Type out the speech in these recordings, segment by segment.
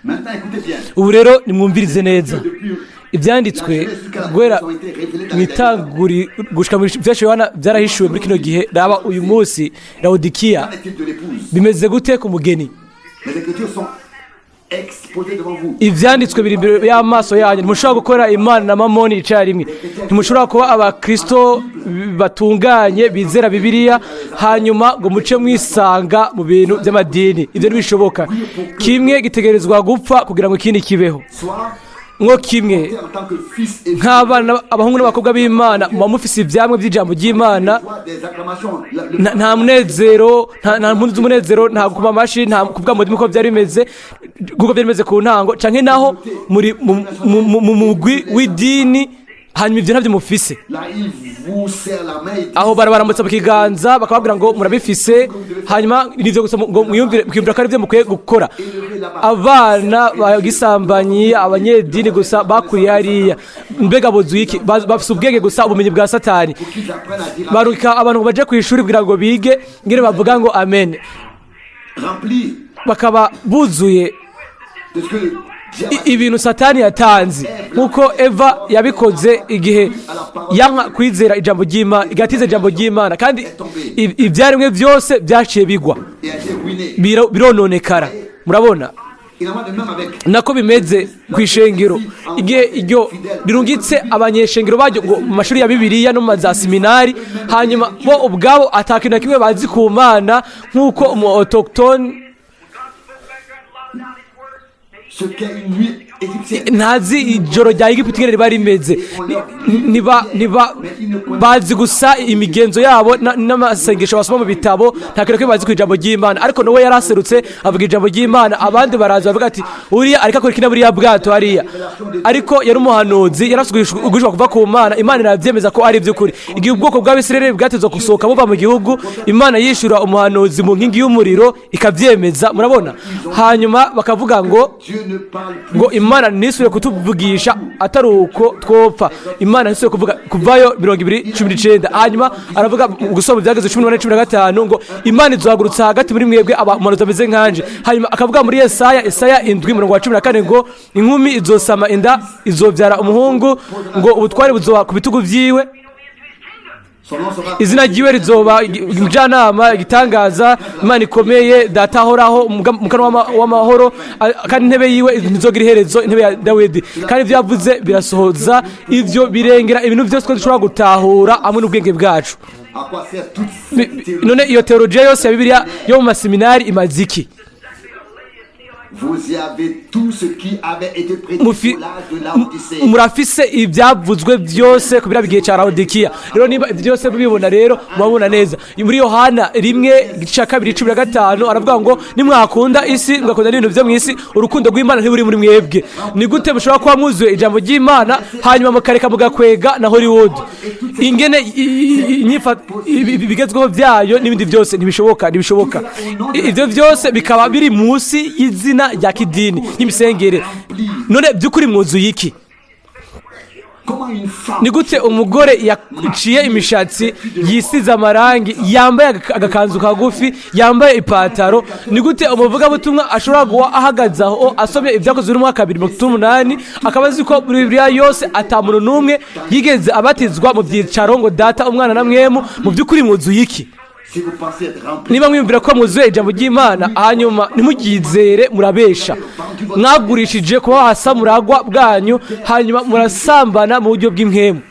Maintenant, écoutez bien. Ubu rero nimwumvirize neza. Depuis Ibyanditswe guhera mu itanguri gushika mu byashe Yohana byarahishuwe muri kino gihe. Raba uyu munsi Lawodikiya. Qu'en est-il de l'épouse? Bimeze gute ku mugeni? Les Écritures sont exposées devant vous. Ibyanditswe biri imbere y'amaso yanyu. Ntimushobora gukora Imana na Mamoni icyarimwe. Ntimushobora kuba Abakristo batunganye bizera Bibiliya, hanyuma ngo muce mwisanga mu bintu by'amadini. Ibyo ntibishoboka. Kimwe gitegerezwa gupfa kugira ngo ikindi kibeho. Soit Nko kimwe en tant que fils et nk'abana, abahungu n'abakobwa b'Imana, muba mufise ibyamwe by'ijambo ry'Imana. Joie, des acclamations. Nta munezero, nta mpundu z'umunezero, nta gukoma amashyi, nta kuvuga mu ndimi uko byari bimeze, kuko byari bimeze ku ntango, canke naho muri mu mugwi w'idini, hanyuma ibyo ntabyo mufise. Là, ils vous serrent la main et disent, Aho barabaramutsa mu kiganza, bakababwira ngo murabifise, hanyuma nivyo gusa, ngo mwiyumvire, mwiyumvira ko ari byo mukwiye gukora. Abana bagisambanyi, abanyedini gusa bakuriye hariya, mbega buzuye iki? Bafise ubwenge gusa, ubumenyi bwa Satani. Qu'ils apprennent à dire Baruka abantu ngo baje ku ishuri kugira ngo bige ngene bavuga ngo amen. Rempli Bakaba buzuye de ce que le diable ibintu Satani yatanze, nk'uko Eva yabikoze igihe yanka kwizera ijambo ry'Imana, igatiza ijambo ry'Imana, kandi ibyaremwe byose byaciye bigwa, et a été ruiné. birononekara. Murabona? Il en va de même avec Nako bimeze ku ishengero igihe iryo rirungitse abanyeshengero baryo ngo mu mashuri ya Bibiliya no mu za seminari, hanyuma bo ubwabo atakintu na kimwe bazi ku Mana, nk'uko umu autochtone ce qu'est une nuit égyptienne. Ntazi ijoro rya Egiputa ingene riba rimeze. Niba bazi gusa imigenzo yabo n'amasengesho basoma mu bitabo, nta kintu na kimwe bazi ku ijambo ry'Imana. Ariko nawe yaraserutse avuga ijambo ry'Imana, abandi baraza bavuga ati: "Uriya ariko akora iki na buriya bwato hariya?" Ariko yari umuhanuzi, yari afite uguhishwa kuva ku Mana. Imana irabyemeza ko ari iby'ukuri. Igihe ubwoko bw'Abisirayeli bwatezwa gusohoka buva mu gihugu, Imana yishyura umuhanuzi mu nkingi y'umuriro ikabyemeza. Murabona? Hanyuma bakavuga ngo Dieu ne parle plus. ngo Imana ntisubire kutuvugisha, atari uko twopfa. Imana ntisubire kuvuga. Kuvayo 20:19. Hanyuma aravuga mu gusoma Ibyageze 18:15 ngo Imana izohagurutsa hagati muri mwebwe umuhanuzi ameze nkanje. Hanyuma akavuga muri Yesaya, Yesaya 7 umurongo wa 14 ngo inkumi izosama inda, izobyara umuhungu, ngo ubutware buzoba ku bitugu byiwe. Son nom sera Izina ryiwe rizoba Umujyanama, Igitangaza, Imana ikomeye, Data ahoraho, Umukano w'amahoro, kandi intebe yiwe ntizogira iherezo, intebe ya Dawidi. Kandi ibyo yavuze birasohoza. Ibyo birengera ibintu byose ko dushobora gutahura hamwe n'ubwenge bwacu. À quoi sert toute cette théologie? None iyo teolojiya yose ya Bibiliya yo mu maseminari imaze iki? Vous y avez tout ce qui avait été prédit pour l'âge de Laodicée. Murafise ibyavuzwe byose ku biriya gihe cya Lawodikiya. Rero niba ibyo byose mubibona, rero murabona neza muri Yohana 1 igice cya 2 15, aravuga ngo nimwakunda isi, mugakunda n'ibintu byo mu isi, urukundo rw'Imana ntiburi muri mwebwe. Ni gute mushobora kuba mwuzuye ijambo ry'Imana, hanyuma mukareka mugakwega na Hollywood, ingene ibigezweho byayo n'ibindi byose? Ntibishoboka, ntibishoboka. Ibyo byose bikaba biri munsi y'izina rya kidini y'imisengere. None by'ukuri mwuzuye iki? Comment une femme Ni gute umugore yaciye imishatsi, yisize amarangi, yambaye agakanzu kagufi, yambaye ipataro, ni gute umuvugabutumwa ashobora guha ahagaze aho asomye Ibyakozwe n'umwaka 2:38, akaba azi ko muri Bibiliya yose ata muntu n'umwe yigeze abatizwa mu byicaro ngo Data, Umwana na Mwemu? Mu by'ukuri mwuzuye iki? Si vous pensez être rempli, Niba mwiyumvira ko mwuzuye ijambo ry'Imana, hanyuma ntimuryizere, murabesha. Mwagurishije kuba hasa muragwa bwanyu, hanyuma murasambana mu buryo bw'impwemu.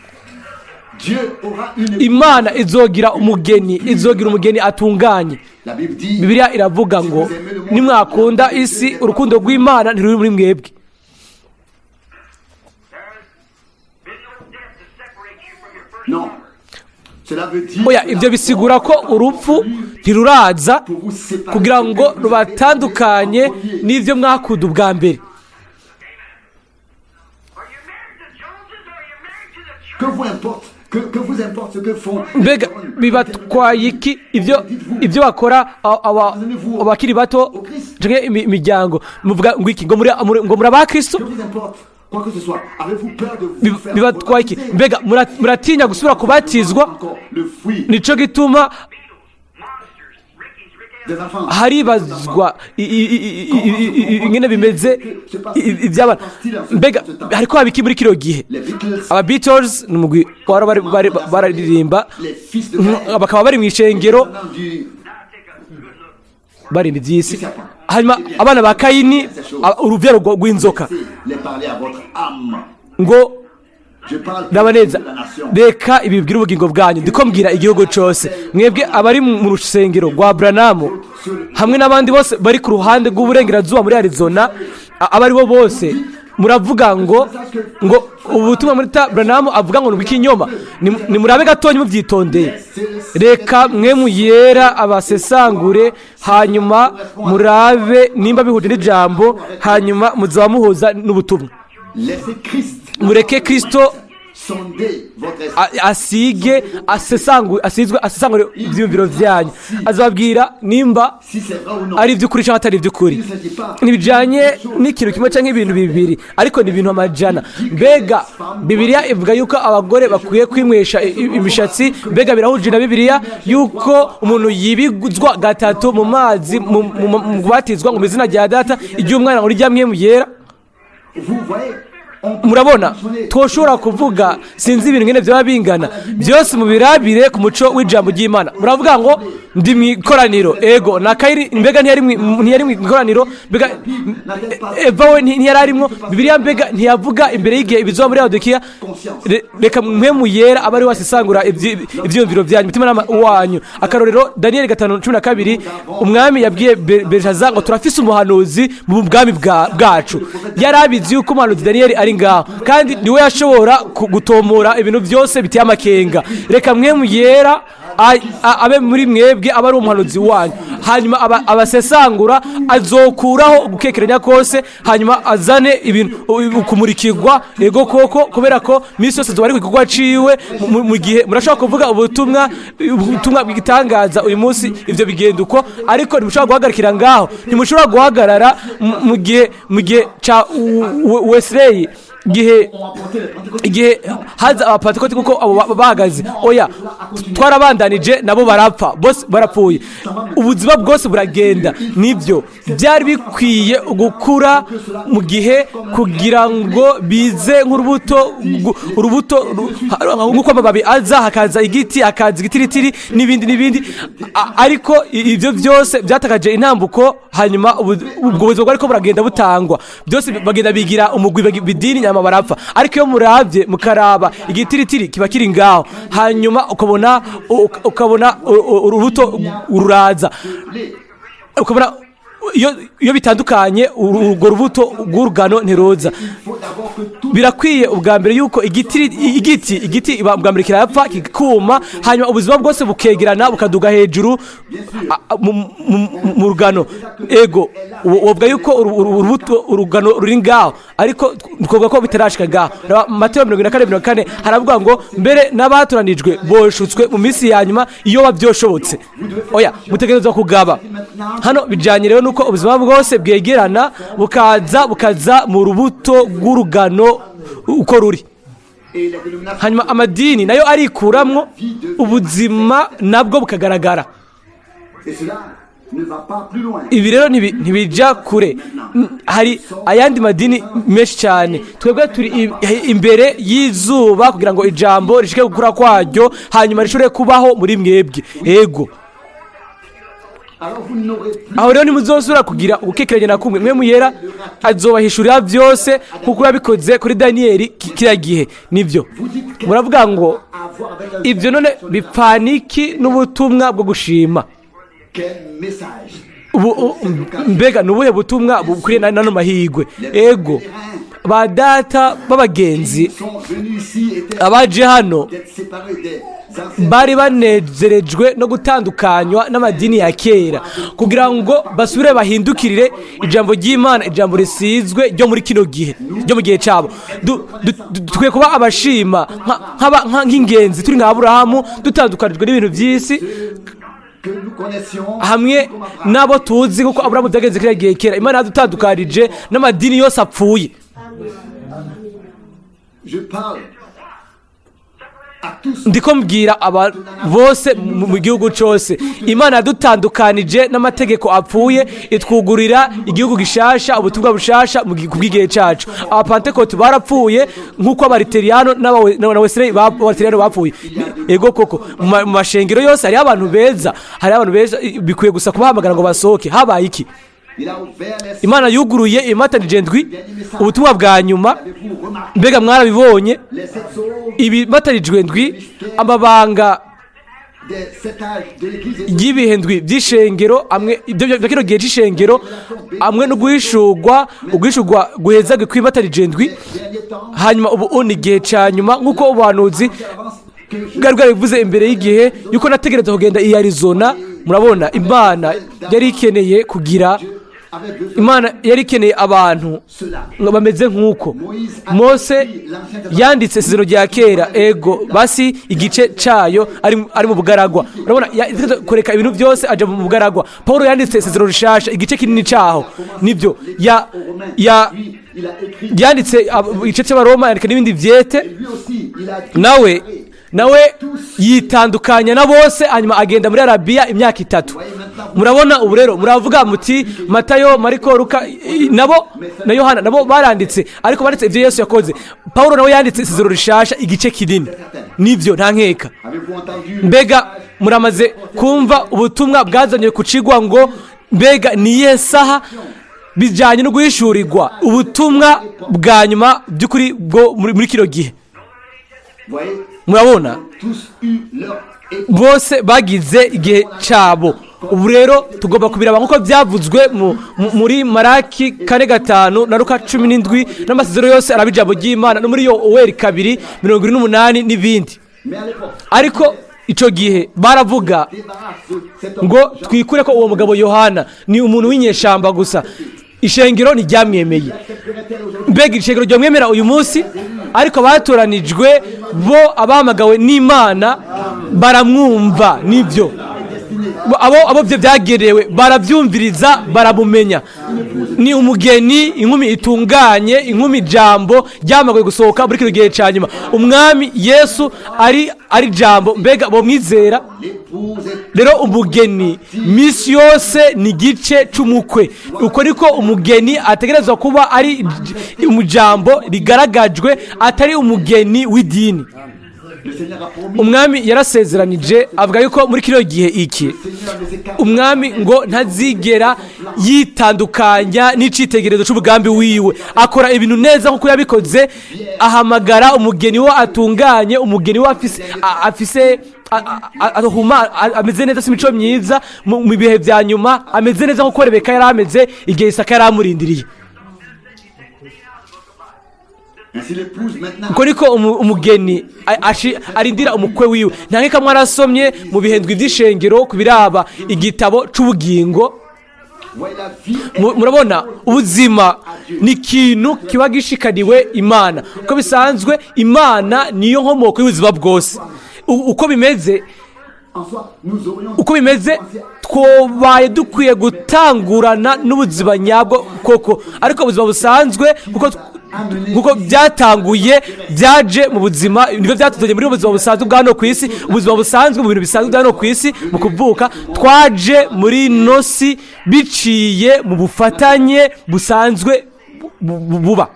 Dieu aura une Imana izogira umugeni, izogira umugeni atunganye. La Bible dit Bibiliya iravuga ngo nimwakunda isi, urukundo rw'Imana ntiruri muri mwebwe. There's been no death to separate you from your first Non. lover. Cela veut dire Oya, ibyo bisigura ko urupfu ntiruraza pour vous séparer kugira ngo rubatandukanye n'ibyo mwakunda ubwa mbere. Are you married to Joneses or are you married to the church? Que vous importe que vous importe ce que font Mbega bibatwaye iki ibyo bakora abakiri bato canke imiryango? Muvuga ngo iki? Ngo muri abakristo? Que vous importe quoi que ce soit? Avez-vous peur de vous faire Bibatwaye iki? rebaptiser? Mbega muratinya gusubira kubatizwa? Encore le fruit. Nico gituma Beatles, Monsters, Rickies, Rick Des enfants. Haribazwa ingene bimeze iby'abana. Mbega hariko haba iki muri kino gihe? Les Beatles, Aba Beatles ni umugwi wari bararirimba, les fils de Caïn, bakaba bari mu ishengero descendants du barimba iby'isi, hanyuma abana ba Kayini, urubyaro rw'inzoka. Les parler à votre âme. Ngo Je parle raba neza, de la nation. Reka ibi bibwire ubugingo bwanyu. Ndiko mbwira igihugu cose, mwebwe abari mu rusengero rwa Branham hamwe n'abandi bose bari ku ruhande rw'uburengerazuba muri Arizona, abo ari bo bose, muravuga ngo ubutumwa muri ta Branham avuga ngo ni ubw'ikinyoma. Nimurabe gatonya mubyitondeye. Reka mwe muyera abasesangure, hanyuma murabe nimba bihuje n'ijambo, hanyuma muzaba muhuza n'ubutumwa. Laissez Christ Mureke Kristo sonder votre esprit. Asige asesangu asizwe asesangure ibyiyumviro byanyu. Azababwira nimba Si c'est vrai ou non. ari iby'ukuri cyangwa atari iby'ukuri. Il ne s'agit pas Ntibijyanye n'ikintu kimwe cyangwa ibintu bibiri, ariko ni ibintu amajana. Mbega Bibiliya ivuga yuko abagore bakwiye kwimwesha imishatsi? Mbega birahuje na Bibiliya yuko umuntu yibizwa gatatu mu mazi mu kubatizwa, ngo mu izina rya Data, iry'Umwana, ngo rya Mpwemu Yera? Vous voyez, on peut Murabona, fonctionner. twoshobora kuvuga, sinzi ibintu ngene byaba bingana byose, mubirabire ku muco w'ijambo ry'Imana. Muravuga ngo ndi mu ikoraniro. Ego, na Kayini mbega ntiyari mu ikoraniro? Mbega Eva we ntiyari arimwo? Bibiliya mbega ntiyavuga imbere y'igihe ibizoba muri Laodikiya? Reka mwe muyera abe ari we asesangura ivyiyumviro byanyu, umutima wanyu. Akarorero, Daniyeli 5:12, umwami yabwiye Belishaza ngo turafise umuhanuzi mu bwami bwacu. Yari abizi yuko umuhanuzi Daniyeli ari ngaho, kandi niwe yashobora gutomora ibintu byose biteye amakenga. Reka mwe muyera abe muri mwebwe, aba ari umuhanuzi wanyu, hanyuma abasesangura, azokuraho gukekeranya kose, hanyuma azane ibintu kumurikirwa. Ego koko, kubera ko minsi yose tuba ari ku gikorwa ciwe. Mu gihe murashobora kuvuga ubutumwa bw'igitangaza uyu munsi, ivyo bigenda uko, ariko ntimushobora guhagarikira ngaho, ntimushobora guhagarara mu gihe ca Wesley, gihe igihe haza Abapantekoti, kuko abo bahagaze. Oya, twarabandanije, nabo barapfa, bose barapfuye, ubuzima bwose buragenda. Nibyo byari bikwiye gukura mu gihe kugira ngo bize nk'urubuto, urubuto nk'uko amababi aza, hakaza igiti, hakaza igitiritiri n'ibindi n'ibindi. Ariko ibyo byose byatakaje intambuko, hanyuma ubwo buzima bwariko buragenda butangwa byose, bagenda bigira umugwi bidini, nyama barapfa. Ariko iyo murabye, mukaraba igitiritiri kiba kiri ngaho, hanyuma ukabona urubuto ruraza, ukabona iyo bitandukanye, urwo rubuto rw'urugano ntiruza. Birakwiye ubwa mbere yuko igiti iba ubwa mbere kirapfa, kikuma, hanyuma ubuzima bwose bukegerana, bukaduga hejuru mu rugano. Ego, wovuga yuko urubuto urugano ruri ngaho, ariko twavuga ko bitarashika ngaho. Raba Mateyo 24:40, haravuga ngo mbere n'abatoranijwe boshutswe mu minsi ya nyuma iyo babyoshobotse. Oya, mutegerezwa kugaba. Hano bijyanye rero nuko ubuzima bwose bwegerana, bukaza mu rubuto rw'urugano uko ruri, hanyuma amadini nayo arikuramwo, ubuzima nabwo bukagaragara. Et cela ne va pas plus loin. Ibi rero ntibijya kure. Hari ayandi madini menshi cyane. Twebwe turi imbere y'izuba kugira ngo ijambo rishike gukura kwaryo, hanyuma rishobore kubaho muri mwebwe. Ego. Alors vous n'aurez plus Aho rero ntimuzosubira kugira ugukekeranya na kumwe. Mwe muyera azobahishurira byose kuko yabikoze kuri Daniyeli kiriya gihe. Nibyo, muravuga ngo à voir avec un ibyo none bipfana iki n'ubutumwa bwo gushima? Quel message. Ubu mbega ni ubuhe butumwa bukwiriye nano mahigwe? Ego, ba data b'abagenzi Sont venus ici étaient abaje hano d'être séparés des anciens. bari banezerejwe no gutandukanywa n'amadini ya kera kugira ngo basubire bahindukirire ijambo ry'Imana, ijambo risizwe ryo muri kino gihe, ryo mu gihe cyabo. Dukwiye kuba abashima nk'ingenzi, turi nka Aburahamu, dutandukanijwe n'ibintu by'isi Que nous connaissions hamwe comme Abraham. n'abo tuzi, kuko Aburahamu byagenze kiriya gihe kera. Imana yadutandukanije n'amadini yose apfuye. Je parle Ndiko mbwira aba bose mu gihugu cyose, Imana yadutandukanije n'amategeko apfuye, itwugurira igihugu gishasha, ubutumwa bushasha ku bw'igihe cyacu. Abapantekoti barapfuye nk'uko abariteriyano n'abawesley abateriyano bapfuye. Ego koko, mu mashengero yose hariho abantu beza, hariho abantu beza, bikwiye gusa kubahamagara ngo basohoke. Habaye iki? Il a ouvert les Imana yuguruye imatanije ndwi, ubutumwa bwa nyuma. Avez-vous remarqué Mbega mwarabibonye? les sept sceaux Ibimatarijwe ndwi, amabanga des sept âges de l'Église y'ibihe ndwi by'ishengero, amwe ibyo bya kino gihe c'ishengero, amwe no guhishurwa guheza kwimatarije ndwi. Dernier temps Hanyuma ubu ni igihe ca nyuma, nk'uko ubuhanuzi avance que je bwari bwarabivuze imbere y'igihe yuko nategereza kugenda i Arizona. Murabona, Imana yari ikeneye kugira avait besoin Imana yari ikeneye abantu cela. ngo bameze nk'uko Mose yanditse isezerano rya kera, ego basi igice cyayo, ari mu bugaragwa. Urabona, kureka ibintu byose aja mu bugaragwa. Paul yanditse isezerano rishasha, igice kinini cyaho nibyo ya ya Lui, il a écrit yanditse igice cy'Abaroma, yandika n'ibindi byete. Lui aussi, il a Nawe yitandukanya na bose, hanyuma agenda muri Arabiya imyaka 3. Murabona, ubu rero muravuga muti Matayo, Mariko, Luka nabo na Yohana nabo baranditse, ariko banditse ibyo Yesu yakoze. Paulo nawe yanditse isezerano rishasha, igice kinini, nibyo, nta nkeka. Avez-vous entendu Mbega muramaze kumva ubutumwa bwazanye ku cigwa ngo mbega ni iyihe saha, bijyanye no guhishurirwa ubutumwa bwa nyuma by'ukuri bwo muri kino gihe? Voyez, Murabona, tous eu leur époque. bose bagize igihe cyabo. Ubu rero tugomba kubiraba nk'uko byavuzwe muri Maraki 4:5 na Luka 17 n'amasezerano yose araba ijambo ry'Imana, no muri Yoweri 2:28 n'ibindi. Mais à l'époque, Ariko icyo gihe baravuga débarrasse de cet homme. ngo twikure ko uwo mugabo Yohana ni umuntu w'inyeshamba gusa. Ishengero ntiryamwemeye. L'accepterait-elle aujourd'hui? Mbega ishengero ryamwemera uyu munsi? Ariko abatoranijwe bo, abahamagawe n'Imana, baramwumva, nibyo. Abo byo byagerewe barabyumviriza, baramumenya. Ni umugeni, inkumi itunganye, inkumi jambo ryamagawe gusohoka muri kino gihe cya nyuma. Umwami Yesu ari jambo. Mbega bomwizera? L'épouse est Rero umugeni minsi yose ni igice c'umukwe. Uko niko umugeni ategerezwa kuba ari umujambo rigaragajwe, atari umugeni w'idini. Le Seigneur a promis. Umwami yarasezeranije, avuga yuko muri kino gihe iki Le Seigneur ne s'écarte umwami ngo ntazigera yitandukanya n'icitegererezo c'umugambi wiwe. Akora ibintu neza nk'uko yabikoze, ahamagara umugeni we atunganye, umugeni we afise ahuma, ameze neza, afise imico myiza mu bihe vya nyuma, ameze neza nk'uko Rebeka yari ameze igihe Isaka yari amurindiriye. Ainsi l'épouse maintenant Uko niko umugeni arindira umukwe wiwe. Nta nkeka mwarasomye mu bihe ndwi vy'ishengero ku biraba igitabo c'ubugingo. Voyez, la vie est Murabona, ubuzima ni ikintu kiba gishikaniwe Imana. Uko bisanzwe, Imana niyo nkomoko y'ubuzima bwose. Uko bimeze, en soi, nous aurions uko bimeze, twobaye dukwiye gutangurana n'ubuzima nyabwo koko, ariko ubuzima busanzwe kuko nkuko byatanguye byaje mu buzima, nibyo byatuzanye muri ubuzima busanzwe bwa hano ku isi, ubuzima busanzwe mu bintu bisanzwe bya hano ku isi. Mu kuvuka twaje muri ino si biciye mu bufatanye busanzwe buba.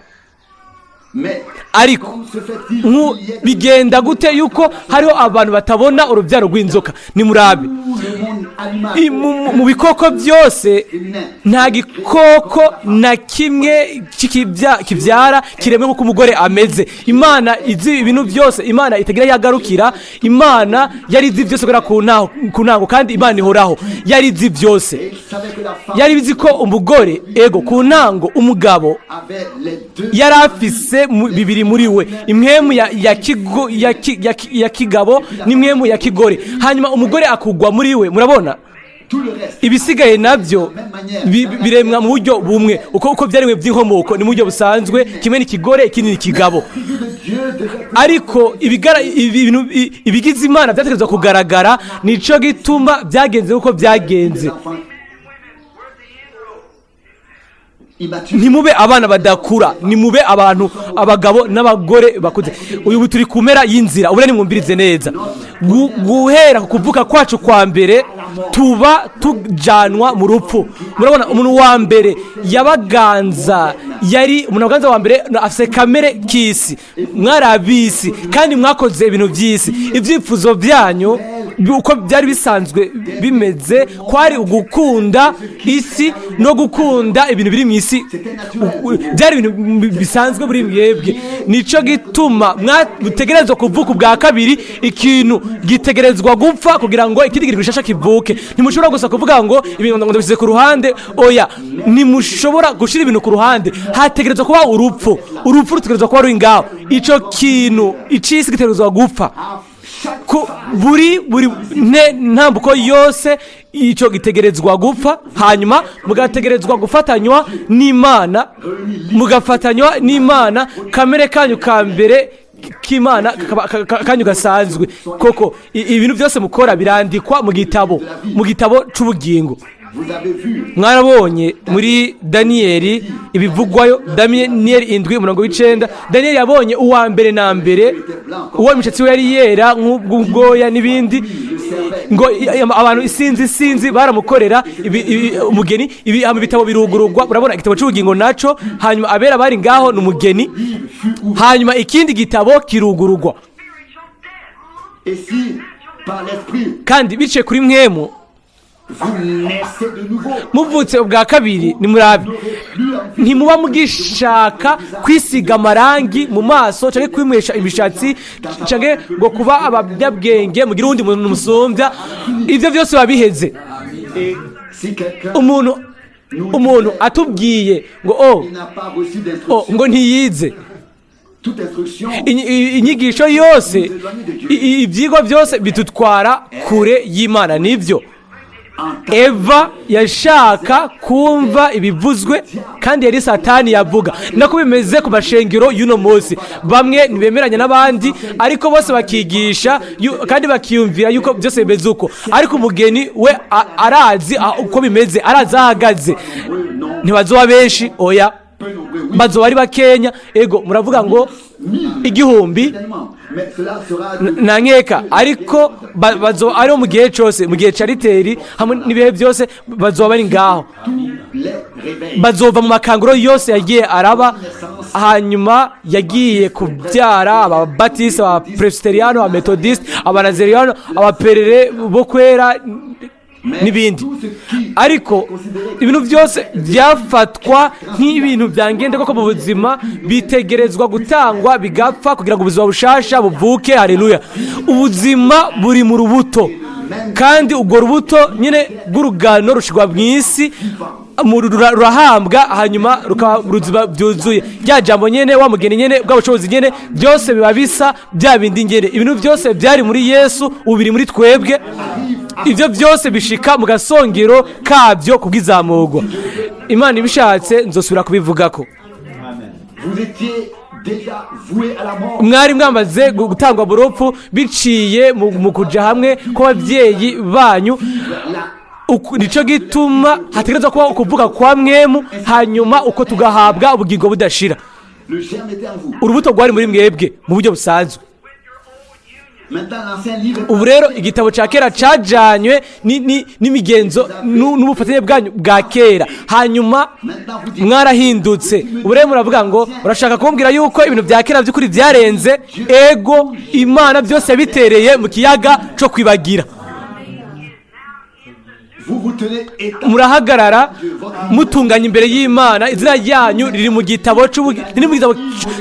Mais Ariko comment se fait-il qu'il y ait bigenda gute yuko hariho abantu batabona urubyaro rw'inzoka? Nimurabe tout le monde animal mu bikoko byose, féminin nta gikoko na kimwe kibyara kiremwe nk'uko umugore ameze. Imana izi ibintu byose, Imana itagira yagarukira, Imana yari izi byose guhera ku ntango, kandi Imana ihoraho, yari izi byose. Et il savait que la femme Yari izi ko umugore, ego, ku ntango umugabo avait les deux yari afise bibiri muri we, impwemu ya, kigo, ya, ki, ya, ki- ya kigabo n'impwemu ya kigore, hanyuma umugore akugwa muri we. Murabona, tout le reste ibisigaye nabyo biremwa mu buryo bumwe, uko byaremwe by'inkomoko ni mu buryo busanzwe, kimwe ni ikigore, ikindi ni ikigabo. Figure de Dieu devait Ariko ibintu ibigize Imana byategerezwa kugaragara, nico gituma byagenze uko byagenze. des enfants. Immature. Ntimube abana badakura, nimube abantu, abagabo n'abagore bakuze. Uyu turi ku mpera y'inzira. Ubu rero nimwumvirize neza. Guhera ku kuvuka kwacu kwa mbere tuba tujanwa mu rupfu. Murabona, umuntu wa mbere yabaganza yari umuntu waganza wa mbere afise kamere k'isi. Mwari ab'isi kandi mwakoze ibintu by'isi. Ibyifuzo byanyu uko byari bisanzwe bimeze kwari ugukunda isi no gukunda ibintu biri mu isi. Byari ibintu bisanzwe muri mwebwe. Nico gituma mutegerezwa kuvuka ubwa kabiri. Ikintu gitegerezwa gupfa kugira ngo ikindi kintu gishasha kivuke. Ntimushobora gusa kuvuga ngo ibintu ngo ndabishyize ku ruhande. Oya, ntimushobora gushyira ibintu ku ruhande. Hategerezwa kuba urupfu. Urupfu rutegerezwa kuba ruri ngaho. Ico kintu icisi gitegerezwa gupfa ku buri ntambuko yose. Icyo gitegerezwa gupfa, hanyuma mugategerezwa gufatanywa n'Imana, mugafatanywa n'Imana. Kamere kanyu ka mbere k'Imana kanyu gasanzwe koko, ibintu byose mukora birandikwa mu gitabo c'ubugingo. Vous avez vu Mwarabonye muri Daniyeli ibivugwayo, Daniyeli 7 umurongo w'9. Daniyeli yabonye uwa mbere na mbere, uwo imishatsi we yari yera nk'ubwoya n'ibindi, ngo abantu isinzi isinzi baramukorera umugeni. Ibi hama ibitabo birugurugwa. Urabona, igitabo cy'ubugingo naco, hanyuma abera bari ngaho ni umugeni, hanyuma ikindi gitabo kirugurugwa. Et si, par l'Esprit, Kandi biciye kuri Mpwemu vous naissez de nouveau, muvutse ubwa kabiri, nimurabe, plus envie ntimuba mugishaka kwisiga amarangi mu maso cyangwa kwimwesha imishatsi cyangwa ngo kuba abanyabwenge mugire uwundi muntu musumbya. Ibyo byose biba biheze. Et si quelqu'un Umuntu atubwiye ngo oh il n'a pas reçu oh d'instruction, ngo ntiyize, toute instruction inyigisho yose, ibyigwa byose bidutwara kure y'Imana. Nibyo. En Eva yashaka kumva ibivuzwe kandi yari Satani yavuga. Nako bimeze ku mashengero y'uno munsi. Bamwe ntibemeranya n'abandi, ariko bose bakigisha kandi bakiyumvira yuko byose bimeze uko. Ariko umugeni we arazi uko bimeze, arazi aho ahagaze. Ntibazoba benshi, oya. Peu nombreux, oui, Bazoba ari bakenya, ego. Muravuga ngo 1000. certainement. Mais cela sera Na nkeka, ariko bazoba ariho mu gihe cyose, mu gihe ca Riteri hamwe n'ibihe byose bazoba bari ngaho. Tous les réveils. Bazova mu makanguro yose yagiye araba, hanyuma yagiye kubyara ababatiste, abapresbyteriano, abametodiste, abanazeriyano, abaperere bo kwera n'ibindi. Tout ce qui Ariko ibintu byose byafatwa nk'ibintu bya ngenderwako mu buzima bitegerezwa gutangwa, bigapfa kugira ngo ubuzima bushasha buvuke. Haleluya! Ubuzima buri mu rubuto, kandi urwo rubuto nyine rw'urugano rushyirwa mu isi, rurahambwa, hanyuma rukaba uruzima byuzuye. Rya jambo nyene, wa mugeni nyene, bwa bushobozi nyene, byose biba bisa bya bindi nyene. Ibintu byose byari muri Yesu ubu biri muri twebwe. Ibyo byose bishika mu gasongero kabyo kubw'izamurwa. Imana ibishatse nzosubira kubivugako. Vous étiez déjà voué à la mort. Mwari mwamaze gutangwa mu rupfu biciye mu kuja hamwe kw'ababyeyi banyu. La Nico gituma hategerezwa kuba ukuvuga kwa Mpwemu, hanyuma uko tugahabwa ubugingo budashira. Le germe était en vous. Urubuto rwari muri mwebwe mu buryo busanzwe. Maintenant, l'ancien livre est Ubu rero igitabo cya kera cajanywe n'imigenzo n'ubufatanye bwanyu bwa kera, hanyuma Maintenant, vous dites, mwarahindutse. Ubu rero muravuga ngo urashaka kumbwira yuko ibintu bya kera by'ukuri byarenze? Ego, Imana byose yabitereye mu kiyaga cyo kwibagira. Vous vous tenez établi. Murahagarara mutunganya imbere y'Imana. Izina ryanyu riri mu gitabo riri mu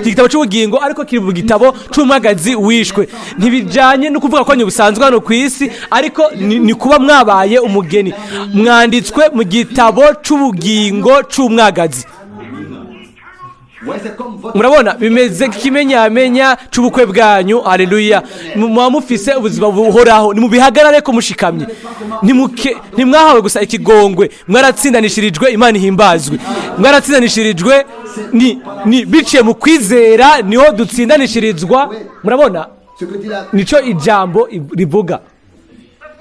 gitabo cy'ubugingo, ariko kiri mu gitabo c'umwagazi wishwe. Ntibijanye no kuvuga ko busanzwe hano ku isi, ariko ni kuba mwabaye umugeni, mwanditswe mu gitabo c'ubugingo c'umwagazi. Ouais, c'est comme votre Murabona, bimeze nk'ikimenyamenya c'ubukwe bwanyu. Haleluya! Muba mufise ubuzima buhoraho. Nimubihagarare ko mushikamye. Ntimwahawe gusa ikigongwe, mwaratsindanishirijwe. Imana ihimbazwe! Mwaratsindanishirijwe. Ni biciye mu kwizera niho dutsindanishirizwa. Murabona, ce que dit la nico ijambo rivuga.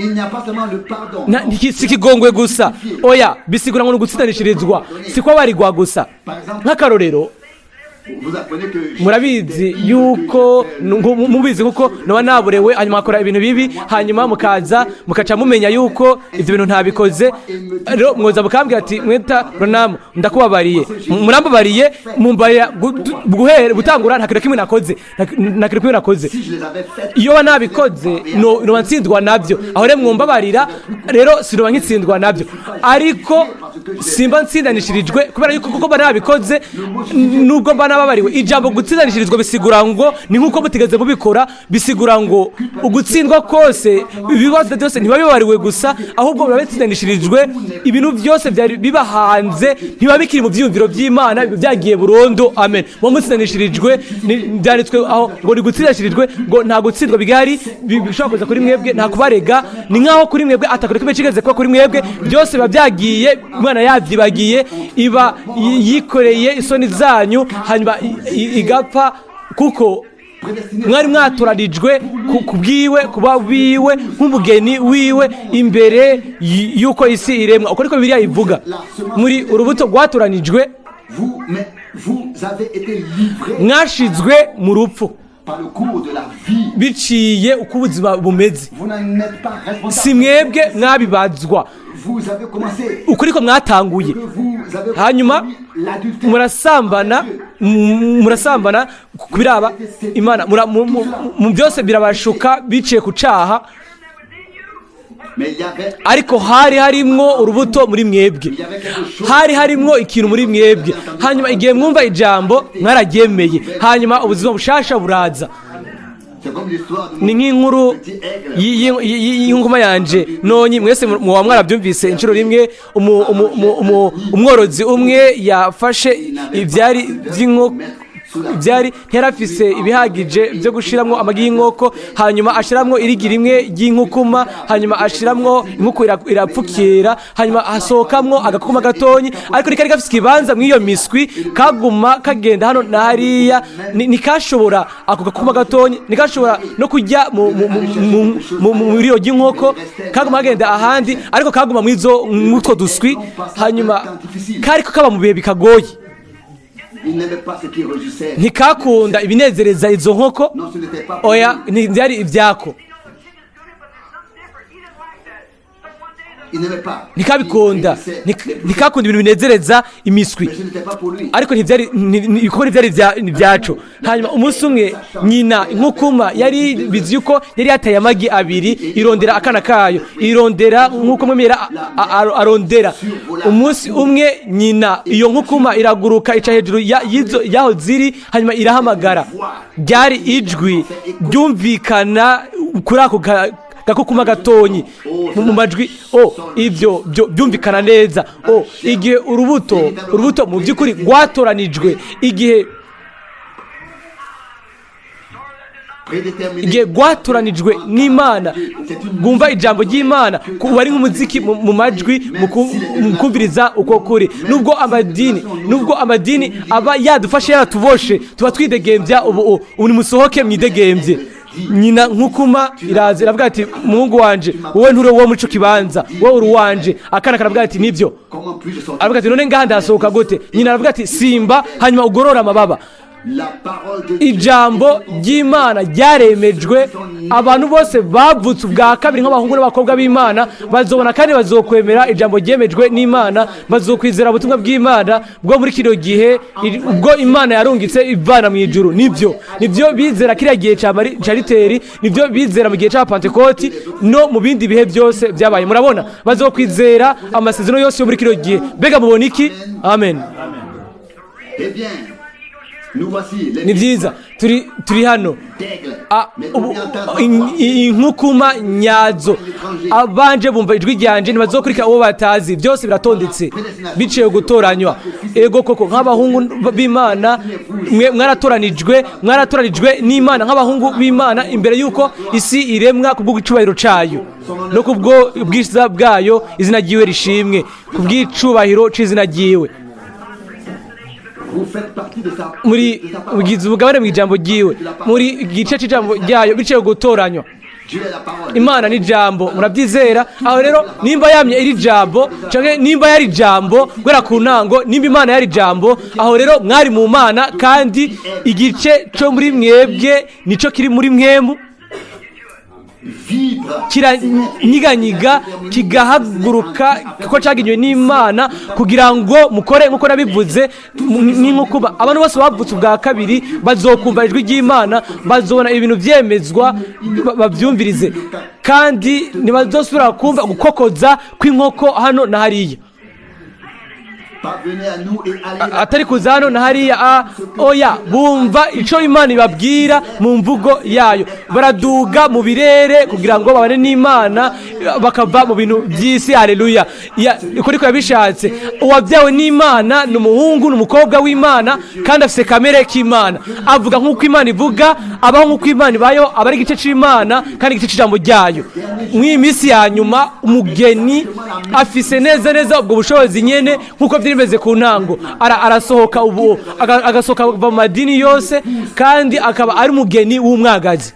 Il n'y a pas seulement le pardon. Si ikigongwe gusa, oya, bisigura ngo ni ugutsindanishirizwa, si kubabarirwa gusa. Nk'akarorero, Vous apprenez que murabizi yuko mubizi kuko noba naburewe, hanyuma nkakora ibintu bibi, hanyuma mukaza mukaca mumenya yuko ibyo bintu ntabikoze. Rero mwoza mukambwira ati: "Mweta Ronamu, ndakubabariye." Murambabariye, mumbarira guhera gutangura nta kintu kimwe nakoze, nta kintu kimwe nakoze. Si je les avais faites, Iyo ba nabikoze, no noba ntsindwa nabyo. Aho rero mwumbabarira, rero sinoba nkitsindwa nabyo, ariko simba ntsindanishirijwe kubera yuko kuko mba nabikoze, nubwo mba nababariwe. Ijambo gutsindanishirizwa bisigura ngo ni nk'uko mutigeze mubikora. Bisigura ngo ugutsindwa kose, ibibazo byose, ntiba bibabariwe gusa, ahubwo biba bitsindanishirijwe. Ibintu byose byari biba hanze ntibiba bikiri mu byiyumviro by'Imana, biba byagiye burundu. Amen. Muba mutsindanishirijwe. Byanditswe aho ngo ni gutsindishirijwe, ngo nta gutsindwa bigari bishobora kuza kuri mwebwe, nta kubarega. Ni nk'aho kuri mwebwe atakora kimwe kigeze kuba kuri mwebwe. Byose biba byagiye, Imana yabyibagiye, iba yikoreye isoni zanyu, hanyuma igapfa, kuko mwari mwatoranijwe ku bwiwe, kuba wiwe, nk'umugeni wiwe imbere y'uko isi iremwa. Uko niko Bibiliya ivuga. Muri urubuto rwatoranijwe. Vous, mais vous avez été livrés Mwashizwe mu rupfu par le cours de la vie. biciye uko ubuzima bumeze. Vous n'en êtes pas responsable. Si mwebwe mwabibazwa. Vous avez commencé. Ukuri ko mwatanguye, Que vous avez hanyuma commis l'adultère. murasambana, murasambana ku biraba Imana, mu byose birabashuka biciye ku caha. Mais il y avait Ariko hari harimwo urubuto muri mwebwe, hari harimwo ikintu muri mwebwe. Hanyuma igihe mwumva ijambo, mwararyemeye, hanyuma ubuzima bushasha buraza. C'est comme l'histoire de Ni nk'inkuru petit aigle. y'inkuma yanje nonyi. Mwese muba mwarabyumvise inshuro rimwe. Umworozi umwe yafashe ibyari by'inkoko, ibyari, ntiyarafise ibihagije byo gushiramwo amagi y'inkoko, hanyuma ashiramwo irigi rimwe ry'inkukuma, hanyuma ashiramwo inkoko, irapfukira, hanyuma hasohokamwo agakuma gatonyi, ariko ntikari gafise ikibanza mw'iyo miswi. Kaguma kagenda hano na hariya. Ntikashobora, ako gakuma gatonyi ntikashobora no kujya mu riro ry'inkoko. Kaguma kagenda ahandi, ariko kaguma mw'izo mw'utwo duswi. Hanyuma kariko kaba mu bihe bikagoye. Il n'aimait pas ce qui rugissait. Ntikakunda ibinezereza izo nkoko. Non, ce n'était pas pour Oya, lui. ntibyari ibyako. Il n'aimait pas. Ntikabikunda. Il rugissait. Ntikakunda ibintu binezereza imiswi. Mais ce n'était pas pour lui. Ariko ntibyari kuko ntibyari ibyacu. Hanyuma umunsi umwe nyina inkukuma yari bizi yuko yari yataye amagi abiri, irondera akana kayo, irondera nk'uko mwemera arondera. Umunsi umwe nyina iyo nkukuma iraguruka, ica hejuru y'izo yaho ziri, hanyuma irahamagara. Ryari ijwi ryumvikana kuri ako gakukuma gatonyi mu majwi. O, ibyo byo byumvikana neza. O, igihe urubuto mu by'ukuri rwatoranijwe, igihe Prédéterminé. igihe rwatoranijwe n'Imana, bwumva ijambo ry'Imana, kuba ari nk'umuziki mu majwi, mu kumviriza uko kuri. Nubwo amadini aba yadufashe, yaratuboshe, tuba twidegembya ubu. Ubu nimusohoke mwidegembye. Nyina nkukuma iraza, iravuga ati: "Muhungu wanje, wowe nturi uwo muri ico kibanza, wowe uri uwanje." Akana karavuga ati: "Nibyo." Comment puis-je sortir? Aravuga ati: "None ngaha ndasohoka gute?" Nyina aravuga ati: "Simba, hanyuma ugorore amababa." La parole de Dieu. Ijambo ry'Imana ryaremejwe. Abantu bose bavutse ubwa kabiri nk'abahungu n'abakobwa b'Imana bazobona kandi bazokwemera ijambo ryemejwe n'Imana, bazokwizera ubutumwa bw'Imana bwo muri kino gihe, ubwo Imana yarungitse ivana mu ijuru. Nibyo bizera kiriya gihe ca Riteri, nibyo bizera mu gihe cya Pantekoti no mu bindi bihe byose byabaye. Murabona, bazokwizera amasezerano yose yo muri kino gihe. Mbega mubona iki? Amen. Eh bien, nous voici les Ni byiza, turi hano. d'aigles. Ah, Mais ubu combien entendent ma voix? inkukuma nyazo. Abanje bumva ijwi ryanje, ntibazokurikira uwo batazi. Byose biratondetse biciye gutoranywa. Ego koko, nk'abahungu b'Imana, mwe mwaratoranijwe n'Imana nk'abahungu b'Imana imbere y'uko isi iremwa, kubw'icubahiro cayo no kubwo ubwiza bwayo. Izina ryiwe rishimwe, kubw'icubahiro c'izina ryiwe. Vous faites partie de sa, Muri de sa parole. mugize umugabane mu ijambo ryiwe, muri igice c'ijambo ryayo, biciye gutoranywa. Dieu est la parole. Imana ni jambo, murabyizera? Aho rero nimba yamye iri jambo, canke nimba yari jambo guhera ku ntango, nimba Imana yari jambo, aho rero mwari mu Mana, kandi igice co muri mwebwe nico kiri muri mwemu. Vibre. Kiranyiganyiga, kigahaguruka, kuko cyagenywe n'Imana kugira ngo mukore nk'uko nabivuze n'inkukuba. Abantu bose bavutse ubwa kabiri bazokumva ijwi ry'Imana, bazobona ibintu byemezwa, babyumvirize, kandi ntibazosubira kumva gukokoza kw'inkoko hano na hariya. Parvenez à nous et allez. Atari kuza hano na hariya, oya, bumva ico Imana ibabwira mu mvugo yayo, baraduga mu birere kugira ngo babane n'Imana, bakava mu bintu by'isi. Haleluya! Uko niko yabishatse. Uwabyawe n'Imana ni umuhungu, ni umukobwa w'Imana, kandi afise kamere k'Imana, avuga nk'uko Imana ivuga, abaho nk'uko Imana ibayeho, aba ari igice c'Imana kandi igice c'ijambo ryayo. Mw'iyi minsi ya nyuma umugeni afise neza neza ubwo bushobozi nyene nk'uko byari bimeze ku ntango. Arasohoka ubu, agasohoka kuva mu madini yose, kandi akaba ari umugeni w'umwagazi.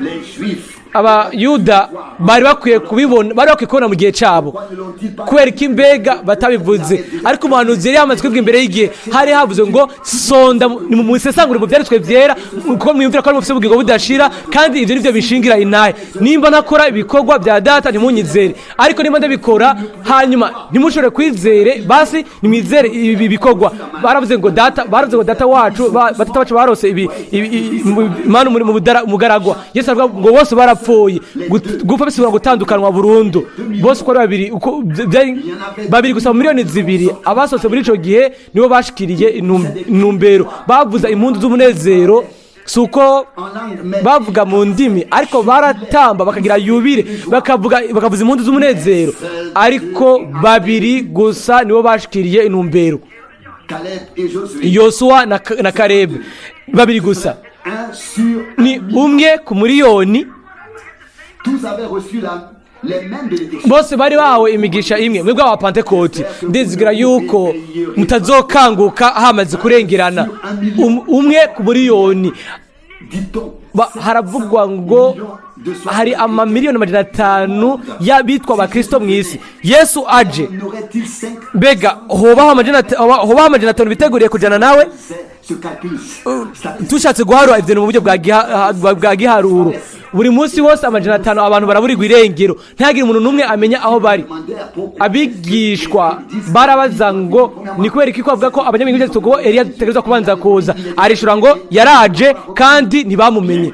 Les Juifs. Abayuda bari bakwiye kubibona, bari bakwiye kubona mu gihe cyabo. Pourquoi ne l'ont-ils pas Kubera ko imbega batabivuze? Ariko umuhanuzi yari yamaze kubivuga imbere y'igihe. Hari havuze ngo: "Sonda musesangure mu byanditswe byera, kuko mwiyumvira ko ari mufite ubugingo budashira, kandi ibyo nivyo bishingira intahe. Nimba ntakora ibikorwa bya Data, ntimunyizere, ariko nimba ndabikora hanyuma ntimushobore kwizere, basi nimwizere ibi bikorwa." Baravuze ngo data, baravuze ngo data wacu, batata bacu barose ibi manu muri mu mugaragwa. Yesu aravuga ngo bose barapfuye. Gupfa bisigura gutandukanywa burundu. Bose uko ari babiri, uko byari babiri gusa mu miliyoni 2 abasohotse muri ico gihe nibo bashikiriye intumbero, bavuza impundu z'umunezero. Si uko en langue, mais bavuga mu ndimi, ariko baratamba, bakagira yubile, bakavuga, bakavuza impundu z'umunezero, ariko babiri gusa nibo bashikiriye intumbero. Caleb et Josué. Yosuwa na Karebu, babiri gusa. Un sur Ni umwe ku miliyoni. Tous avaient reçu les mêmes bénédictions. Bose bari bahawe imigisha imwe. Mwebwe Abapantekoti, ndizigira yuko mutazokanguka hamaze kurengerana. Umwe ku miliyoni. Dit-on. Haravugwa ngo hari amamiliyoni 500 y'abitwa abakristo mu isi. Yesu aje, N'aurait-il cinq mbega hobaho 500 biteguriye kujana nawe? C'est ce calcul statistique. Tushatse guharura ibyo mu buryo bwa giharuro, buri munsi wose 500 abantu baraburirwa irengero, ntihagire umuntu n'umwe amenya aho bari. Demandèrent pourquoi. Abigishwa barabaza ngo ni kubera iki ko avuga ko abanyabwenge ngo Eliya ategerezwa kubanza kuza? Arishura ngo yaraje kandi ntibamumenye,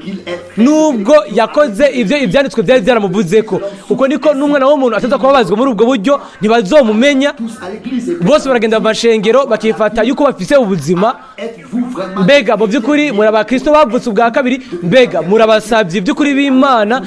nubwo yakoze ibyo ibyanditswe byari byaramuvuze ko uko niko n'Umwana w'umuntu ataza kubabazwa muri ubwo buryo, ntibazomumenya. Tous à l'église. Et Bose baragenda mu mashengero, bakifata yuko bafise ubuzima. êtes-vous vraiment Mbega mu by'ukuri muri abakristo bavutse ubwa kabiri? Mbega muri abasabyi by'ukuri b'Imana,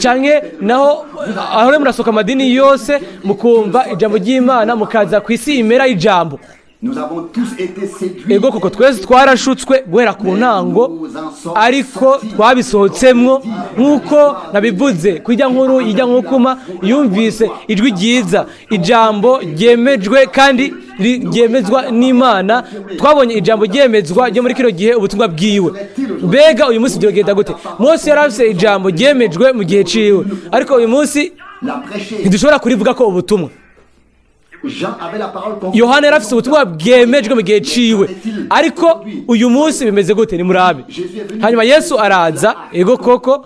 canke naho aho rero murasohoka amadini yose, mukumva ijambo ry'Imana, mukaza ku isi imera y'ijambo? Nous avons tous été séduits. Ego koko, twese twarashutswe guhera ku ntango, ariko twabisohotsemwo. Nk'uko nabivuze ku ijya nkuru ijya nkukuma yumvise ijwi ryiza, ijambo ryemejwe kandi ryemezwa n'Imana. Twabonye ijambo ryemezwa ryo muri kino gihe, ubutumwa bwiwe. Mbega uyu munsi byogenda gute? Mose yari afise ijambo ryemejwe mu gihe ciwe, ariko uyu munsi L'a prêché. ntidushobora kurivuga ko ubutumwa. Jean avait la parole confirmée. Yohana yari afise ubutumwa bwemejwe mu gihe ciwe, ariko uyu munsi bimeze gute? Nimurabe. Hanyuma Yesu araza, ego koko,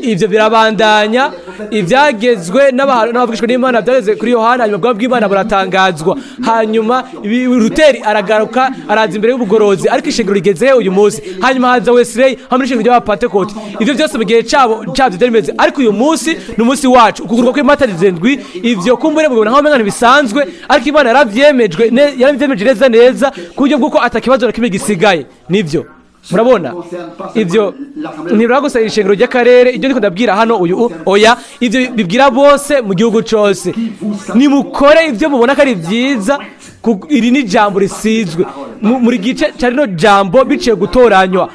ibyo birabandanya. Ibyagezwe n'abavugishwa n'Imana byageze kuri Yohana, hanyuma ubwami bw'Imana buratangazwa, hanyuma Luteri aragaruka, araza imbere y'ubugorozi, ariko ishengero rigezehe uyu munsi? Hanyuma haza Wesley hamwe n'ishengero ry'Abapantekoti. Ibyo byose mu gihe cyabo cyabyo byari bimeze, ariko uyu munsi ni umunsi wacu, ukugurwa kw'impata zirindwi. Ivyo kumbure mubibona nkaho umenga ntibisanzwe, ariko Imana yaravyemejwe yaravyemeje neza neza ku buryo bw'uko atakibazo na kimwe gisigaye. Nivyo, murabona, ivyo ntibiraba gusa ishengero ry'akarere. Ibyo ndiko ndabwira hano uyu, oya, ivyo bibwira bose mu gihugu cose. Nimukore ibyo mubona ko ari byiza. Iri ni ijambo risizwe muri gice ca rino jambo biciye gutoranywa.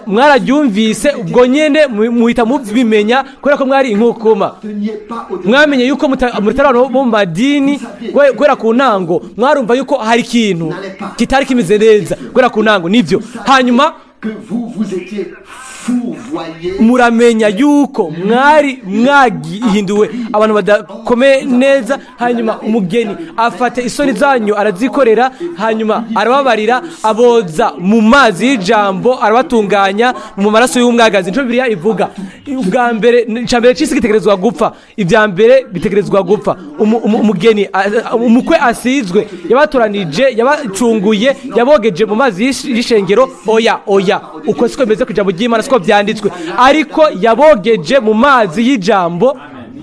Mwararyumvise ubwo nyene, muhita mubimenya kubera ko mwari inkukuma. Teniez pas au Mwamenye yuko mutari abantu bo mu madini guhera ku ntango. Mwarumva yuko hari ikintu kitari kimeze neza guhera ku ntango, nibyo. Hanyuma que vous vous étiez Fourvoyés. Muramenya yuko mwari mwagihinduwe abantu badakomeye neza, hanyuma umugeni afata isoni zanyu arazikorera, hanyuma arababarira, aboza mu mazi y'ijambo, arabatunganya mu maraso y'umwagazi. Nico Bibiliya ivuga. Ubwa mbere, icya mbere c'isi gitegerezwa gupfa, ibya mbere bitegerezwa gupfa. Umugeni, umukwe asizwe, yabatoranije, yabacunguye, yabogeje mu mazi y'ishengero. Oya, oya, uko siko bimeze ku ijambo ry'Imana, siko byanditswe, ariko yabogeje mu mazi y'ijambo.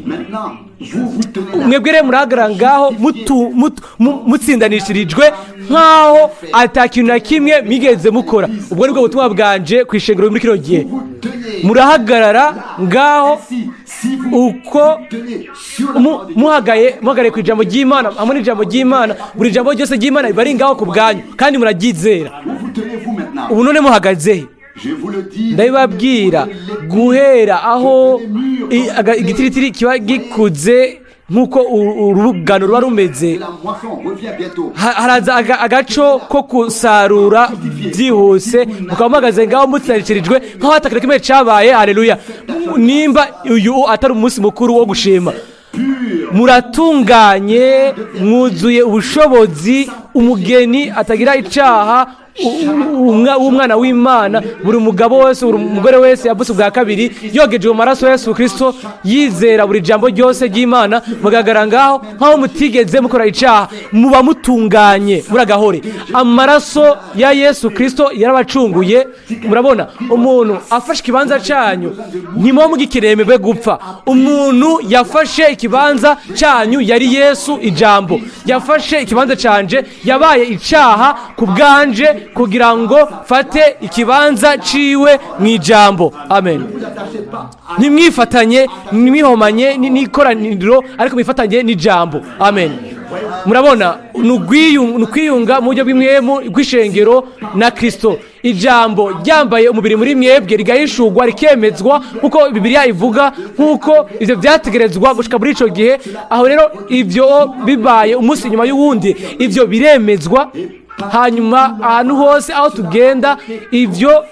Maintenant, vous vous tenez là. Mwebwe rero murahagarara ngaho mutsindanishirijwe nk'aho ata kintu na kimwe mwigeze mukora. Ubwo nibwo butumwa bwanje ku ishengero muri kino gihe. Vous tenez. Murahagarara ngaho Si, si vous uko tenez sur la parole de Dieu, muhagaye ku ijambo ry'Imana hamwe n'ijambo ry'Imana, buri jambo ryose ry'Imana riba ari ngaho ku bwanyu kandi muraryizera. Où vous tenez-vous maintenant? Ubu none muhagaze he? Je vous le dis. Ndabibabwira, guhera aho igitiritiri kiba gikuze nk'uko urugano ruba rumeze, La moisson revient bientôt. Haraza agaco ko gusarura byihuse, mukaba muhagaze ngaho mutsindanishirijwe nk'aho hatakintu kimwe cyabaye. Haleluya! Nimba uyu atari umunsi mukuru wo gushima! Muratunganye, mwuzuye ubushobozi, umugeni atagira icaha w'umwana w'Imana. Buri mugabo wese, buri mugore wese yavutse ubwa kabiri, yogeje mu maraso ya Yesu Kirisito, yizera buri jambo ryose ry'Imana, mugaragara ngaho nk'aho mutigeze mukora icaha, muba mutunganye muragahore. Amaraso ya Yesu Kirisito yarabacunguye. Murabona, umuntu afashe ikibanza cyanyu, ntimuba mugikeneye gupfa. Umuntu yafashe ikibanza cyanyu yari Yesu ijambo. Yafashe ikibanza canje, yabaye icaha ku bwanje kugira ngo fate ikibanza ciwe mu ijambo. Amen. Ne vous attachez pas à Ntimwifatanye, ntimwihomanye n'ikoraniro, ariko mwifatanye n'ijambo. Amen. Murabona, ni ukwiyunga mu buryo bw'imwemu bw'ishengero na Kirisito, ijambo ryambaye umubiri muri mwebwe, rigahishurwa, rikemezwa nk'uko Bibiliya ivuga, nk'uko ibyo byategerezwa gushika muri icyo gihe. Aho rero ibyo bibaye umunsi inyuma y'uwundi, ibyo biremezwa, hanyuma ahantu hose aho tugenda ibyo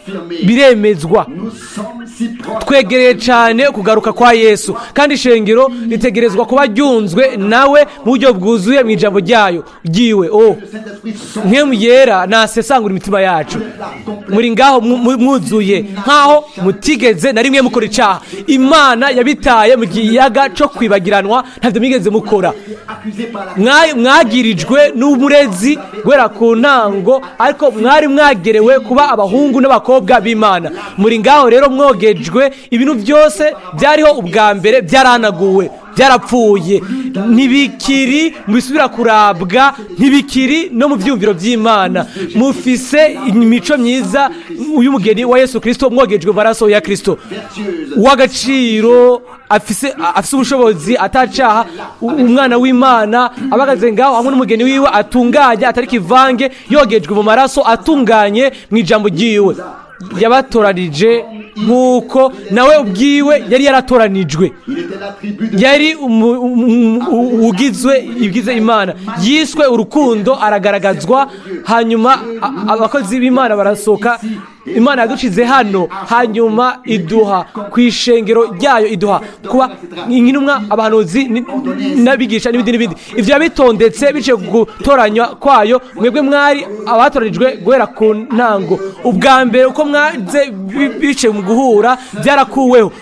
biremezwa. Nous sommes si proches. Twegereye cyane kugaruka kwa Yesu, kandi ishengero ritegerezwa kuba ryunzwe nawe mu buryo bwuzuye mu ijambo ryayo ryiwe. Oh, Le Saint-Esprit sont Mpwemu Yera nasesangura imitima yacu. Muri ngaho mwuzuye nk'aho mutigeze na rimwe mukora icyaha. Imana yabitaye mu kiyaga cyo kwibagiranwa, ntabyo mwigeze mukora. Accusés par la Mwagirijwe n'umurezi guhera ku ntango, ariko mwari mwagerewe kuba abahungu n'abakobwa b'Imana. Muri ngaho rero mwogejwe, ibintu byose byariho ubwa mbere byaranaguwe, byarapfuye, ntibikiri mu bisubira kurabwa, ntibikiri no mu byumviro by'Imana. Mufise imico myiza y'umugeni wa Yesu Kirisito, mwogejwe mu maraso ya Kirisito, vertueuse. W'agaciro, afise ubushobozi, atacaha, umwana w'Imana abagaze ngaho hamwe n'umugeni wiwe atunganye, atari kivange, yogejwe mu maraso, atunganye mu ijambo ryiwe. Yabatoranije nk'uko nawe ubwiwe yari yaratoranijwe. Il était la tribu de Yari ugizwe ibigize Imana, yiswe urukundo, aragaragazwa, hanyuma abakozi b'Imana barasohoka. Imana yaducize hano, hanyuma iduha ku ishengero ryayo, iduha kuba intumwa, abahanuzi n'abigisha n'ibindi n'ibindi. Ibyo yabitondetse biciye ku gutoranywa kwayo. Mwebwe mwari abatoranijwe guhera ku ntango. Ubwa mbere uko mwaze biciye mu guhura byarakuweho.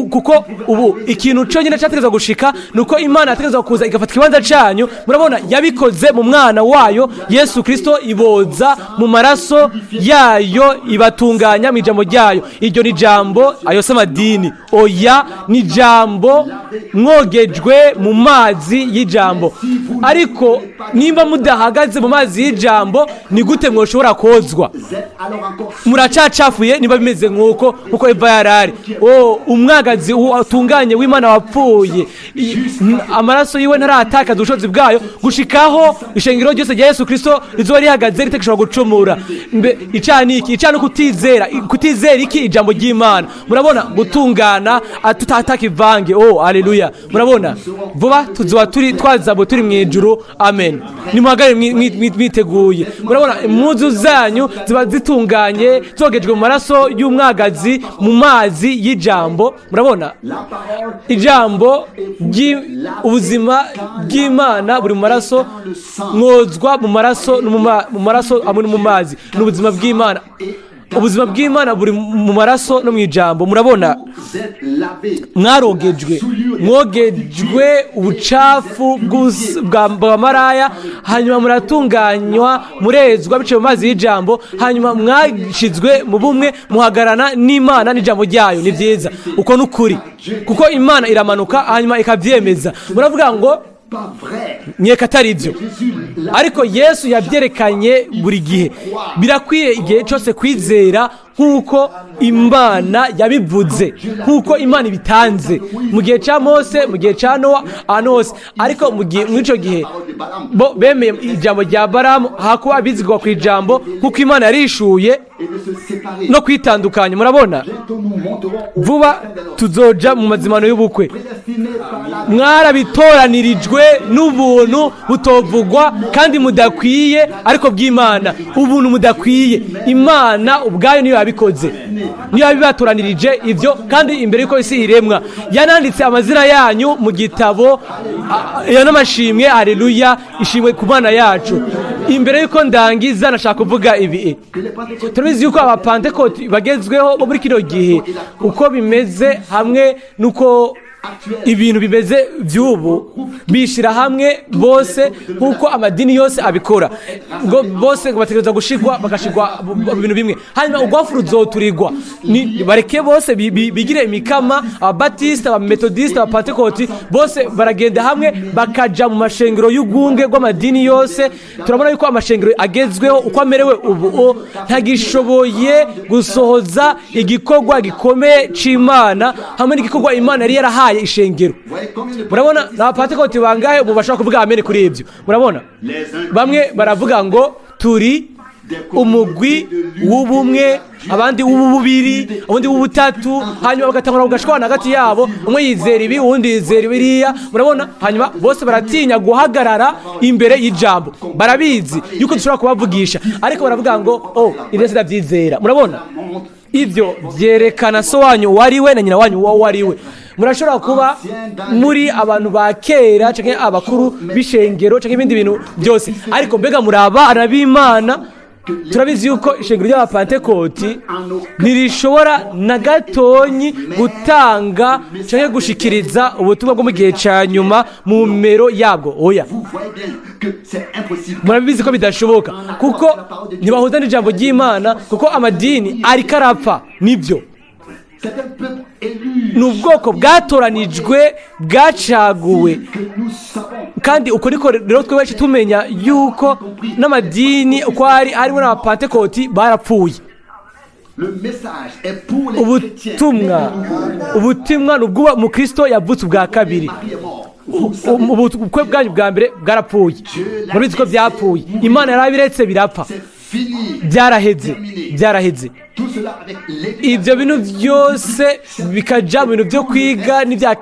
Kuko ubu ikintu cyonyine cyategerezwa gushika ni uko Imana yategerezwa kuza igafata ikibanza cyanyu. Murabona, yabikoze mu mwana wayo Yesu Kirisito, iboza mu maraso yayo, ibatunganya mu ijambo ryayo. Iryo ni ijambo, ayo si amadini. Oya, ni ijambo, mwogejwe mu mazi y'ijambo. Ariko nimba mudahagaze mu mazi y'ijambo, ni gute mwoshobora kozwa? Vous êtes alors encore Muracacafuye niba bimeze nk'uko Eva yarari. O umwagazi utunganye w'Imana wapfuye, amaraso yiwe ntaratakaza ubushobozi bwayo gushikaho ishengero ryose rya Yesu Kirisito rizoba rihagaze ritakishobora gucumura. Mbe icyaha ni iki? Icyaha ni ukutizera. Kutizera iki? Ijambo ry'Imana. Murabona, gutungana. tugahagararana tutakivange. Oh, aleluya! Murabona, vuba tuzoba turi twazabo turi mu ijuru. Amen. Nimuhagarare mwiteguye. Murabona, impuzu zanyu ziba zitunganye, zogejwe mu maraso y'umwagazi, mu mazi y'ijambo. Murabona, La parole ijambo ubuzima bw'Imana buri mu maraso. Mwozwa mu maraso no mu maraso hamwe no mu mazi. Ni ubuzima bw'Imana. Ubuzima bw'Imana buri mu maraso no mu ijambo. Murabona, vous êtes lavés. mwarogejwe, mwogejwe ubucafu bwa maraya, hanyuma muratunganywa, murezwa biciye mu mazi y'ijambo, hanyuma mwashyizwe mu bumwe, muhagararana n'Imana n'ijambo ryayo. Ni byiza, uko ni ukuri, kuko Imana iramanuka hanyuma ikabyemeza. Muravuga ngo Pas vrai. nkeka atari byo. Jésus l'a Ariko Yesu yabyerekanye buri gihe. Birakwiye igihe cyose kwizera nk'uko Imana yabivuze, nk'uko Imana ibitanze mu gihe cya Mose, mu gihe cya Nowa, ahantu hose. Ariko mu gihe muri icyo gihe bo bemeye ijambo rya Baramu hakuba abizigwa ku ijambo nk'uko Imana yarishuye et de se séparer. no kwitandukanya. Murabona, Bientôt nous monterons au vuba festin des noces. tuzoja mu mazimano y'ubukwe. Prédestinés par la Mwarabitoraniririjwe n'ubuntu butovugwa kandi mudakwiye, ariko bw'Imana, ubuntu mudakwiye. Imana ubwayo niyo yabikoze, niyo yabibatoranirije ibyo. Kandi imbere y'uko isi iremwa yananditse amazina yanyu mu gitabo ya n'amashimwe. Aleluya, ishimwe ku Mana yacu! Imbere y'uko ndangiza, nashaka kuvuga ibi. Que les Pentecôtistes Turabizi yuko Abapantekoti bagezweho bo muri kino gihe, uko bimeze hamwe n'uko ibintu bimeze by'ubu, bishyira hamwe bose nk'uko amadini yose abikora, ngo bose ngo bategereza gushigwa, bagashigwa mu bintu bimwe, hanyuma urwafu ruzoturigwa. Ni bareke bose bigire imikama, Ababatisita, Abametodisita, Abapantekoti, bose baragenda hamwe bakaja mu mashengero y'urwunge rw'amadini yose. Turabona yuko amashengero agezweho uko amerewe ubu ntagishoboye gusohoza igikorwa gikomeye c'Imana hamwe n'igikorwa Imana yari yarahaye ishengero. Voyez combien de Murabona, ni Abapantekoti bangahe ubu bashobora kuvuga amen kuri ibyo? Murabona, Les uns bamwe baravuga ngo turi umugwi w'ubumwe, abandi w'ububiri, abandi w'ubutatu, hanyuma bagatangura bagashwana hagati yabo. Umwe yizera ibi, uwundi yizera biriya. Murabona, hanyuma bose baratinya guhagarara imbere y'ijambo. Barabizi yuko dushobora kubavugisha, ariko baravuga ngo: "Oh, ibyo sindabyizera." Murabona, ibyo byerekana so wanyu uwo ari we na nyina wanyu uwo ari we. Murashobora kuba muri abantu ba kera cyangwa abakuru b'ishengero cyangwa ibindi bintu byose, ariko mbega muri abana b'Imana? Turabizi yuko ishengero ry'Abapantekoti ntirishobora na gatonyi gutanga cyangwa gushikiriza ubutumwa bwo mu gihe cya nyuma mu mero yabwo. Oya. Vous voyez bien que c'est impossible. Murabizi ko bidashoboka, kuko ntibahuza n'ijambo ry'Imana, kuko amadini ariko arapfa. Nibyo. C'est un peuple élu Ni ubwoko bwatoranijwe, bwacaguwe. que nous savons. Kandi uko niko rero twe benshi tumenya yuko n'amadini uko ari, harimo n'Abapantekoti, barapfuye. Le message est pour les chrétiens. Ubutumwa ni ubw'uwa mukristo yavutse ubwa kabiri. Marie est mort. Vous savez, Ubukwe bwanyu bwa mbere bwarapfuye. Murabizi ko byapfuye. Imana yarabiretse birapfa. c'est fini. Byaraheze, byaraheze. Tout cela avec l'éducation. Ibyo bintu byose bikaja mu bintu byo kwiga n'ibya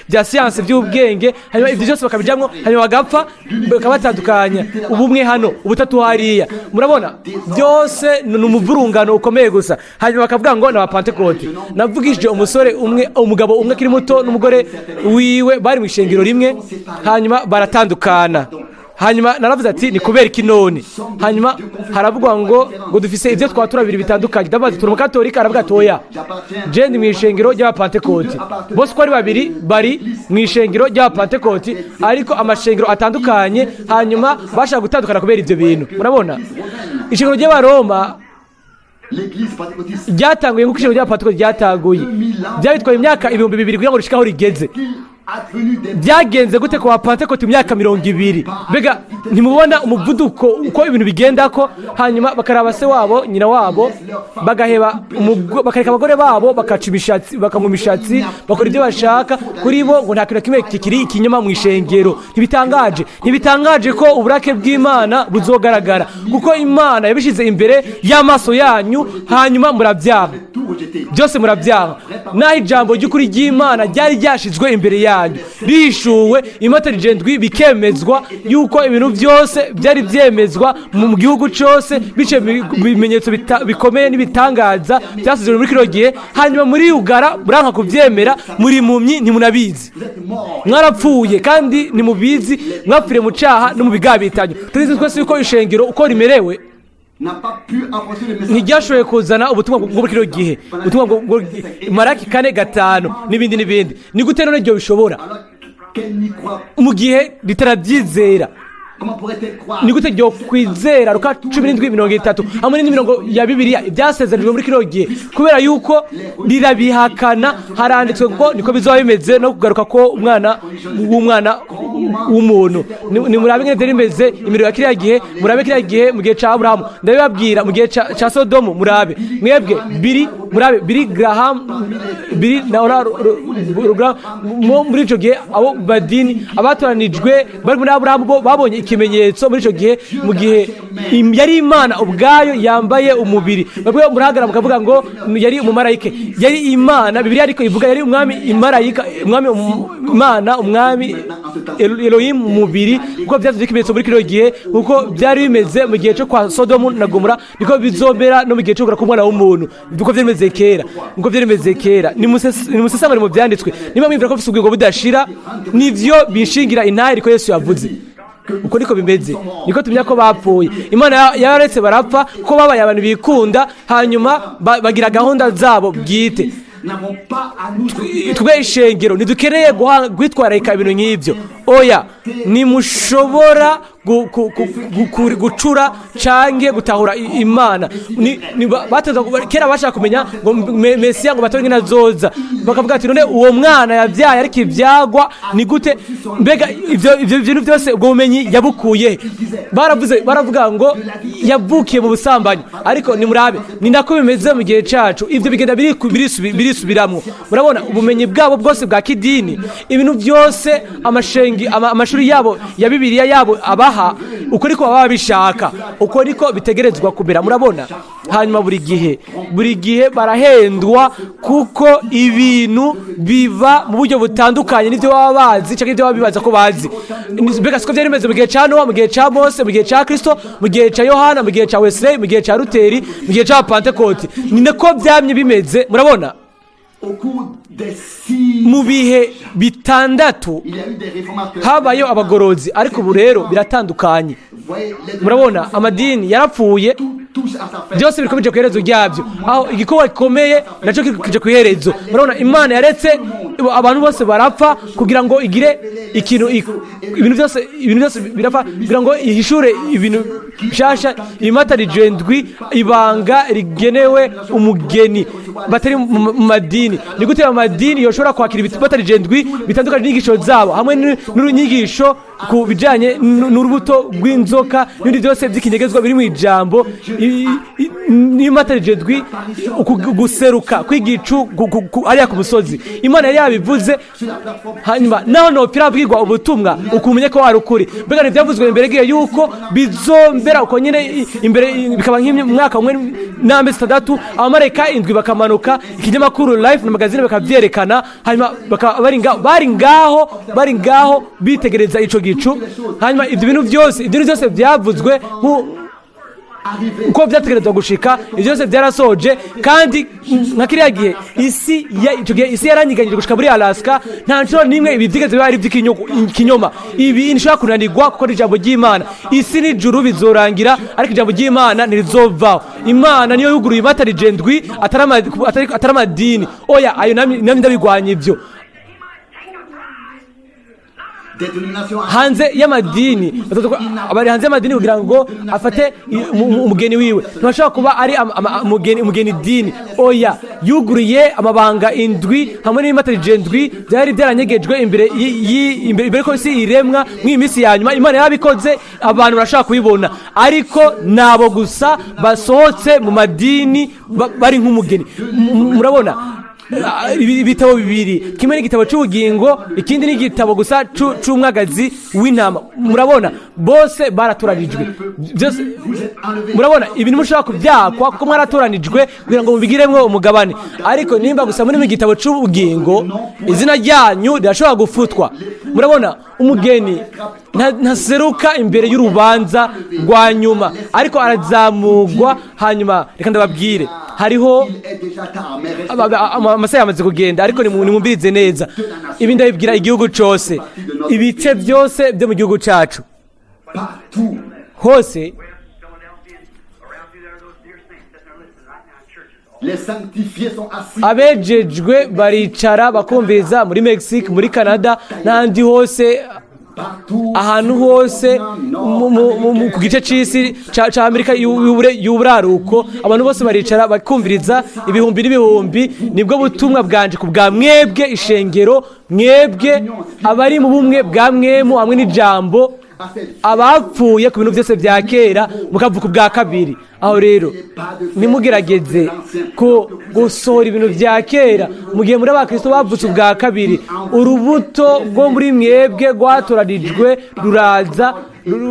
bya siyansi by'ubwenge, hanyuma ibyo byose bakabijyamo, hanyuma bagapfa, bakabatandukanya, ubumwe hano, ubutatu hariya. Murabona, byose ni umuvurungano ukomeye gusa, hanyuma bakavuga ngo ni Abapantekoti. Navugishije umusore umwe, umugabo umwe akiri muto n'umugore wiwe bari mu ishengero rimwe, hanyuma baratandukana. Hanyuma naravuze ati: "Ni kubera iki none?" Hanyuma haravugwa ngo dufise ibyo twatura bibiri bitandukanye. Ndabaza: "Turi umukatolika?" Aravuga ati: "Oya, je ndi mu ishengero ry'Abapantekoti." Bose uko ari babiri bari mu ishengero ry'Abapantekoti, ariko amashengero atandukanye. Hanyuma bashaka gutandukana kubera ibyo bintu. Murabona, ishengero ry'Abaroma L'église pentecôtiste ryatanguye nk'uko ishengero ry'Abapantekoti ryatanguye. Byabitwaye imyaka 2000 kugira ngo rishike aho rigeze. qu'il advenu des Byagenze gute ku Bapantekoti mu myaka 20? Mbega ntimubona umuvuduko uko ibintu bigenda ko? Hanyuma bakaraba se wabo, nyina wabo, bagaheba bakareka abagore babo, bakaca imishatsi, bakanywa imishatsi, bakora ibyo bashaka. Kuri bo ngo nta kintu na kimwe kikiri ikinyoma mu ishengero. Ntibitangaje, ntibitangaje ko uburake bw'Imana buzogaragara, kuko Imana yabishyize imbere y'amaso yanyu, hanyuma murabyaha. tout rejeté. Byose murabyaha, naho ijambo ry'ukuri ry'Imana ryari ryashizwe imbere yanyu, rihishuwe imatarije ndwi, bikemezwa yuko ibintu byose byari byemezwa mu gihugu cyose biciye mu bimenyetso bikomeye n'ibitangaza byasizwe muri kino gihe. Hanyuma muri yugara muranka kubyemera, muri impumyi, ntimunabizi. Vous êtes morts. Mwarapfuye kandi ntimubizi, mwapfiriye mu cyaha no mu bigabitanyo. Tuzi twese yuko ishengero uko rimerewe N'a pas pu apporter le message. ntiryashoboye kuzana ubutumwa bwo muri kino gihe, ubutumwa bwo Maraki 4:5 n'ibindi n'ibindi. Ni gute none ibyo bishobora Alors qu'elle n'y croit, mu gihe ritarabyizera? comment pourrait-elle croire? Ni gute ryo kwizera Luka 17:30 hamwe n'indi mirongo ya Bibiliya, ibyasezeranijwe muri kino gihe, kubera yuko rirabihakana? Haranditswe ngo niko bizoba bimeze no kugaruka ko umwana w'umwana w'umuntu. Ni murabe ingene vyari bimeze imiriro ya kiriya gihe, murabe kiriya gihe mu gihe ca Aburahamu, ndabibabwira, mu gihe ca Sodomu. Murabe mwebwe Biri, murabe Billy Graham, Billy na ora Graham muri ico gihe, abo madini abatoranijwe bari muri Aburahamu, bo babonye ikimenyetso muri ico gihe, mu gihe yari Imana ubwayo yambaye umubiri. Bamwe murahagarara mukavuga ngo yari umumarayika. Yari Imana, Bibiliya ariko ivuga yari umwami imarayika, umwami Imana, umwami Elohim mu mubiri, kuko byatanze ikimenyetso muri kino gihe. Kuko byari bimeze mu gihe cyo kwa Sodomu na Gomora, niko bizomera no mu gihe cyo kugaruka k'umwana w'umuntu. Uko byari bimeze kera, niko byari bimeze kera. Nimusesangure mu byanditswe niba mwumvira ko mfise ubwingo budashira. Nivyo bishingira intahe, ariko Yesu yavuze uko niko bimeze, niko tumenya ko bapfuye. Imana yararetse barapfa ko babaye abantu bikunda, hanyuma bagira gahunda zabo bwite. N'avons pas à nous occuper. Twe ishengero ntidukeneye kwitwararika ibintu nk'ibyo, oya. Ntimushobora gucura canke gutahura Imana. Kera bashaka kumenya ngo Mesiya ngo batore ingene azoza, bakavuga ati: "None uwo mwana yabyaye ariko ivyagwa ni gute? Mbega ivyo bintu byose, ubwo bumenyi yabukuye he?" Baravuze, baravuga ngo yavukiye mu busambanyi. Ariko nimurabe, ni nako bimeze mu gihe cacu, ivyo bigenda birisubiramwo. Murabona ubumenyi bwabo bwose bwa kidini, ibintu byose, amashengi, amashuri yabo ya Bibiliya yabo abaha, uko niko baba babishaka, uko niko bitegerezwa kumera. Murabona, hanyuma buri gihe, buri gihe barahendwa, kuko ibintu biba mu buryo butandukanye n'ibyo baba bazi cyangwa ibyo baba bibaza ko bazi. Mbega siko byari bimeze mu gihe cya Nowa, mu gihe cya Mose, mu gihe cya Kristo, mu gihe cya Yohana, mu gihe cya Wesley, mu gihe cya Luteri, mu gihe cya Pantekoti? Ni nako byamye bimeze, murabona. Au cours des six, Mu bihe bitandatu il y a eu des réformateurs. habayeho abagorozi, ariko ubu rero biratandukanye. Voyez, les Murabona, amadini yarapfuye. tout touche à sa fin. Byose biriko bija ku iherezo ryabyo, aho igikorwa gikomeye nacyo kiri kija ku iherezo. Murabona, Imana yaretse abantu bose barapfa kugira ngo igire ikintu, ibintu byose, ibintu byose birapfa kugira ngo ihishure ibintu bishasha, ibimatarije ndwi, ibanga rigenewe umugeni batari mu madini. Ni gute amadini yoshobora kwakira ibimatarije ndwi bitandukanye n'inyigisho zabo, hamwe n'urunyigisho ku bijanye n'urubuto rw'inzoka n'ibindi byose by'ikinyegezwa biri mu ijambo n'imatarije ndwi, guseruka kw'igicu hariya ku musozi? Imana yari yabivuze. Hanyuma naho nopfira abwirwa ubutumwa, ukumenya ko ari ukuri. Mbega ntibyavuzwe imbere gihe yuko bizombera uko nyine, imbere bikaba nk'umwaka umwe n'amezi 6, abamarayika indwi bakamanuka, ikinyamakuru Life na magazine bakabyerekana, hanyuma bakaba bari ngaho bitegereza ico gicu? Hanyuma ibyo bintu byose byavuzwe Arrivé. uko byategerezwa gushika, ibyo byose byarasoje. Kandi nka kiriya gihe isi icyo gihe isi yaranyiganyije gushika muri Alaska, nta nshuro n'imwe ibi byigeze biba ari iby'ikinyoma. Ibi ntishobora kunanirwa kuko ari ijambo ry'Imana. Isi n'ijuru bizorangira, ariko ijambo ry'Imana ntirizovaho. Imana niyo yuguruye imatarije ndwi, atari amadini, oya. Ayo namye ndabigwanya ibyo. Des dénominations. Hanze y'amadini, bari hanze y'amadini kugira ngo afate umugeni wiwe. Ntibashobora kuba ari umugeni dini, oya. Yuguriye amabanga indwi hamwe n'ibimatarije ndwi byari byaranyegejwe imbere imbere ko isi iremwa. Mw'iyi minsi ya nyuma Imana yarabikoze, abantu barashobora kubibona, ariko nabo gusa basohotse mu madini bari nk'umugeni. Murabona. Ibitabo bibiri, kimwe ni igitabo cy'ubugingo, ikindi ni igitabo gusa c'umwagazi w'intama. Murabona, bose baratoranijwe byose. Murabona, ibintu mushobora kubyakwa kuko mwaratoranijwe kugira ngo mubigiremwo umugabane. Ariko nimba gusa muri mu gitabo cy'ubugingo, izina ryanyu rirashobora gufutwa. Murabona, umugeni ntaseruka imbere y'urubanza rwa nyuma, ariko arazamugwa. Hanyuma reka ndababwire, hariho Il est déjà tard, mais restez amasaha yamaze kugenda, ariko nimwumvirize neza. Ibi ndabibwira igihugu cose, ibice byose byo mu gihugu cacu, partout. hose. Philadelphians, around through there, those dear saints sitting there listening right now in churches. Les sanctifiés sont assis. Abejejwe baricara bakumviriza muri Mexique, muri Canada n'ahandi hose, Partout. ahantu hose ku gice c'isi ca Amerika y'uburaruko. Abantu bose baricara bakumviriza, ibihumbi n'ibihumbi. Nibwo butumwa bwanje ku bwa mwebwe ishengero, mwebwe abari mu bumwe bwa mwemu hamwe n'ijambo, abapfuye ku bintu byose bya kera, mukavuka ubwa kabiri. Aho rero ntimugerageze ko gusohora ibintu bya kera mu gihe muri abakristo bavutse ubwa kabiri. Urubuto rwo muri mwebwe rwatoranijwe ruraza,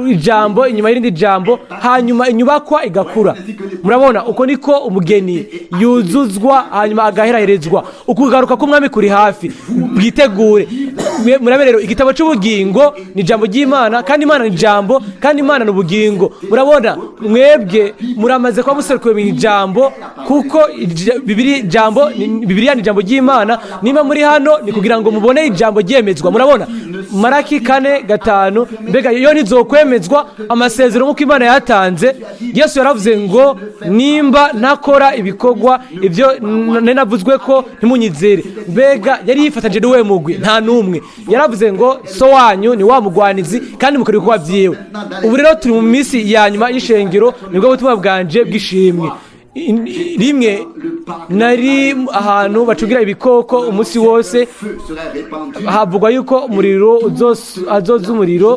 ijambo inyuma y'irindi jambo, hanyuma inyubakwa igakura. Murabona, uko niko umugeni yuzuzwa, hanyuma agaheraherezwa. Ukugaruka k'umwami kuri hafi, bwitegure. Murabe rero, igitabo cy'ubugingo ni ijambo ry'Imana, kandi Imana ni ijambo, kandi Imana ni ubugingo. Murabona, mwebwe muramaze kuba muserukiwe mu ijambo, kuko Bibiliya ni ijambo ry'Imana. Niba muri hano ni kugira ngo mubone ijambo ryemezwa. Murabona, Maraki 4:5, mbega yo ntizokwemezwa amasezerano nk'uko Imana yatanze? Yesu yaravuze ngo: "Nimba ntakora ibikorwa ibyo nari navuzwe ko, ntimunyizere." Mbega yari yifatanyije n'uwe mugwi? Nta n'umwe. Yaravuze ngo: "So wanyu ni wa mugwanizi, kandi mukora ibikorwa byiwe." Ubu rero turi mu minsi ya nyuma y'ishengero. Nibwo butumwa bwanje bw'ishimwe. Rimwe nari ahantu bacungira ibikoko umunsi wose. Feu serait répandu. Havugwa yuko umuriro azoza umuriro,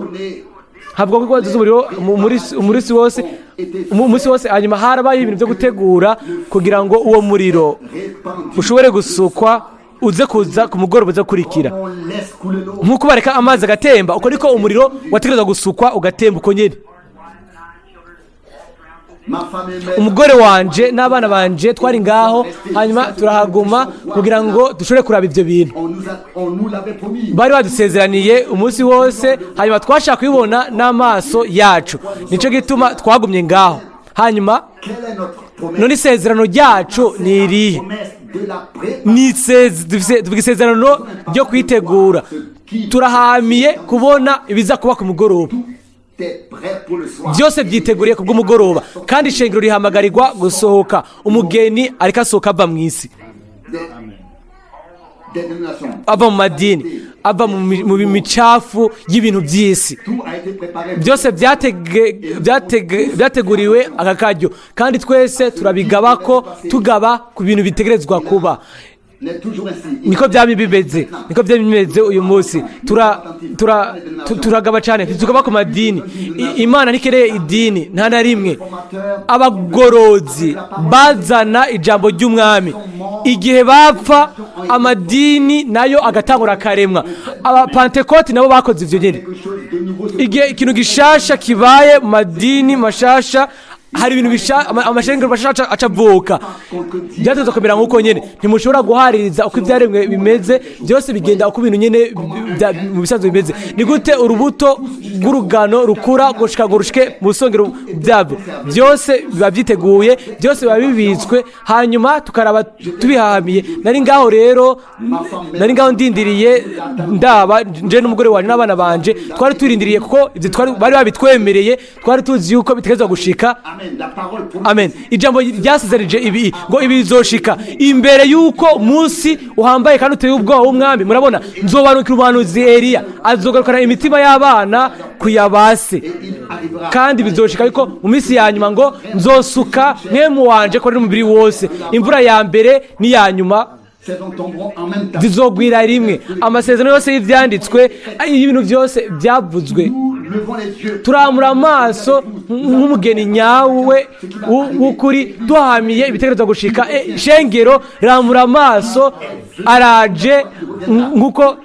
havugwa ko azoza umuriro muri si wose, umunsi wose. Hanyuma harabaye ibintu byo gutegura kugira ngo uwo muriro Répandu. ushobore gusukwa, uze kuza ku mugoroba uze kurikira. On laisse couler l'eau. Nk'uko bareka amazi agatemba, uko niko umuriro wategerezwa gusukwa ugatemba uko nyine. Ma femme et mes Umugore wanje n'abana banje twari ngaho, hanyuma turahaguma kugira ngo dushobore kuraba ibyo bintu. On nous l'avait promis. Bari badusezeraniye umunsi wose, hanyuma twashaka kubibona n'amaso yacu. Nicyo gituma twagumye ngaho. Hanyuma Quelle est notre promesse? none isezerano ryacu ni irihe? Promesse de la préparation. Ni tuvuga isezerano ryo kwitegura. Turahamiye kubona ibiza kuba ku mugoroba. Tout est prêt pour le soir. Byose byiteguriye ku bw'umugoroba, kandi ishengero rihamagarirwa gusohoka. Umugeni ariko asohoka ava mu isi, Des dénominations. ava mu madini, ava mu micafu y'ibintu by'isi. Tout a été préparé. Byose byateguriwe aka karyo, kandi twese turabigaba ko tugaba ku bintu bitegerezwa kuba. N'est toujours ainsi. Niko byaba bimeze, niko byaba bimeze uyu munsi. Turagaba cyane, ntitugaba ku madini. Imana ntikereye idini, nta na rimwe. Abagorozi bazana ijambo ry'umwami, igihe bapfa amadini nayo agatangura akaremwa. Abapantekoti nabo bakoze ibyo nyine. Quelque chose de nouveau se Igihe ikintu gishasha kibaye mu madini mashasha, hari ibintu amashengero mashasha acavuka. Byateza kumera nk'uko nyine. Ntimushobora guhaririza uko ibyaremwe bimeze. Byose bigenda uko ibintu nyine mu bisanzwe bimeze. Ni gute urubuto rw'urugano rukura gushika ngo rushike mu busongero byabyo? Byose biba byiteguye, byose biba bibitswe, hanyuma tukaraba tubihahamiye. Nari ngaho rero, nari ngaho ndindiriye, ndaba nje n'umugore wanjye n'abana banje. Twari turindiriye kuko ibyo twari bari babitwemereye, twari tuzi yuko bitegerezwa gushika. Amen. La parole promise. Amen. Ijambo ryasezerije ibi, ngo ibi bizoshika imbere y'uko umunsi uhambaye kandi uteye ubwoba w'umwami. Murabona, nzobanukira umuhanuzi Eliya, azogarukana imitima y'abana kuyabase. Il arrivera. Kandi bizoshika ariko mu minsi ya nyuma ngo nzosuka mwemu wanje ko n'umubiri wose. Imvura ya mbere n'iya nyuma Saisons tomberont en même temps. zizogwira rimwe. Amasezerano yose y'ibyanditswe, y'ibintu byose byavuzwe. Nous levons les yeux. Turamura amaso nk'umugeni nyawe w'ukuri, duhamiye ibitekerezo gushika. Shengero, ramura amaso, araje nkuko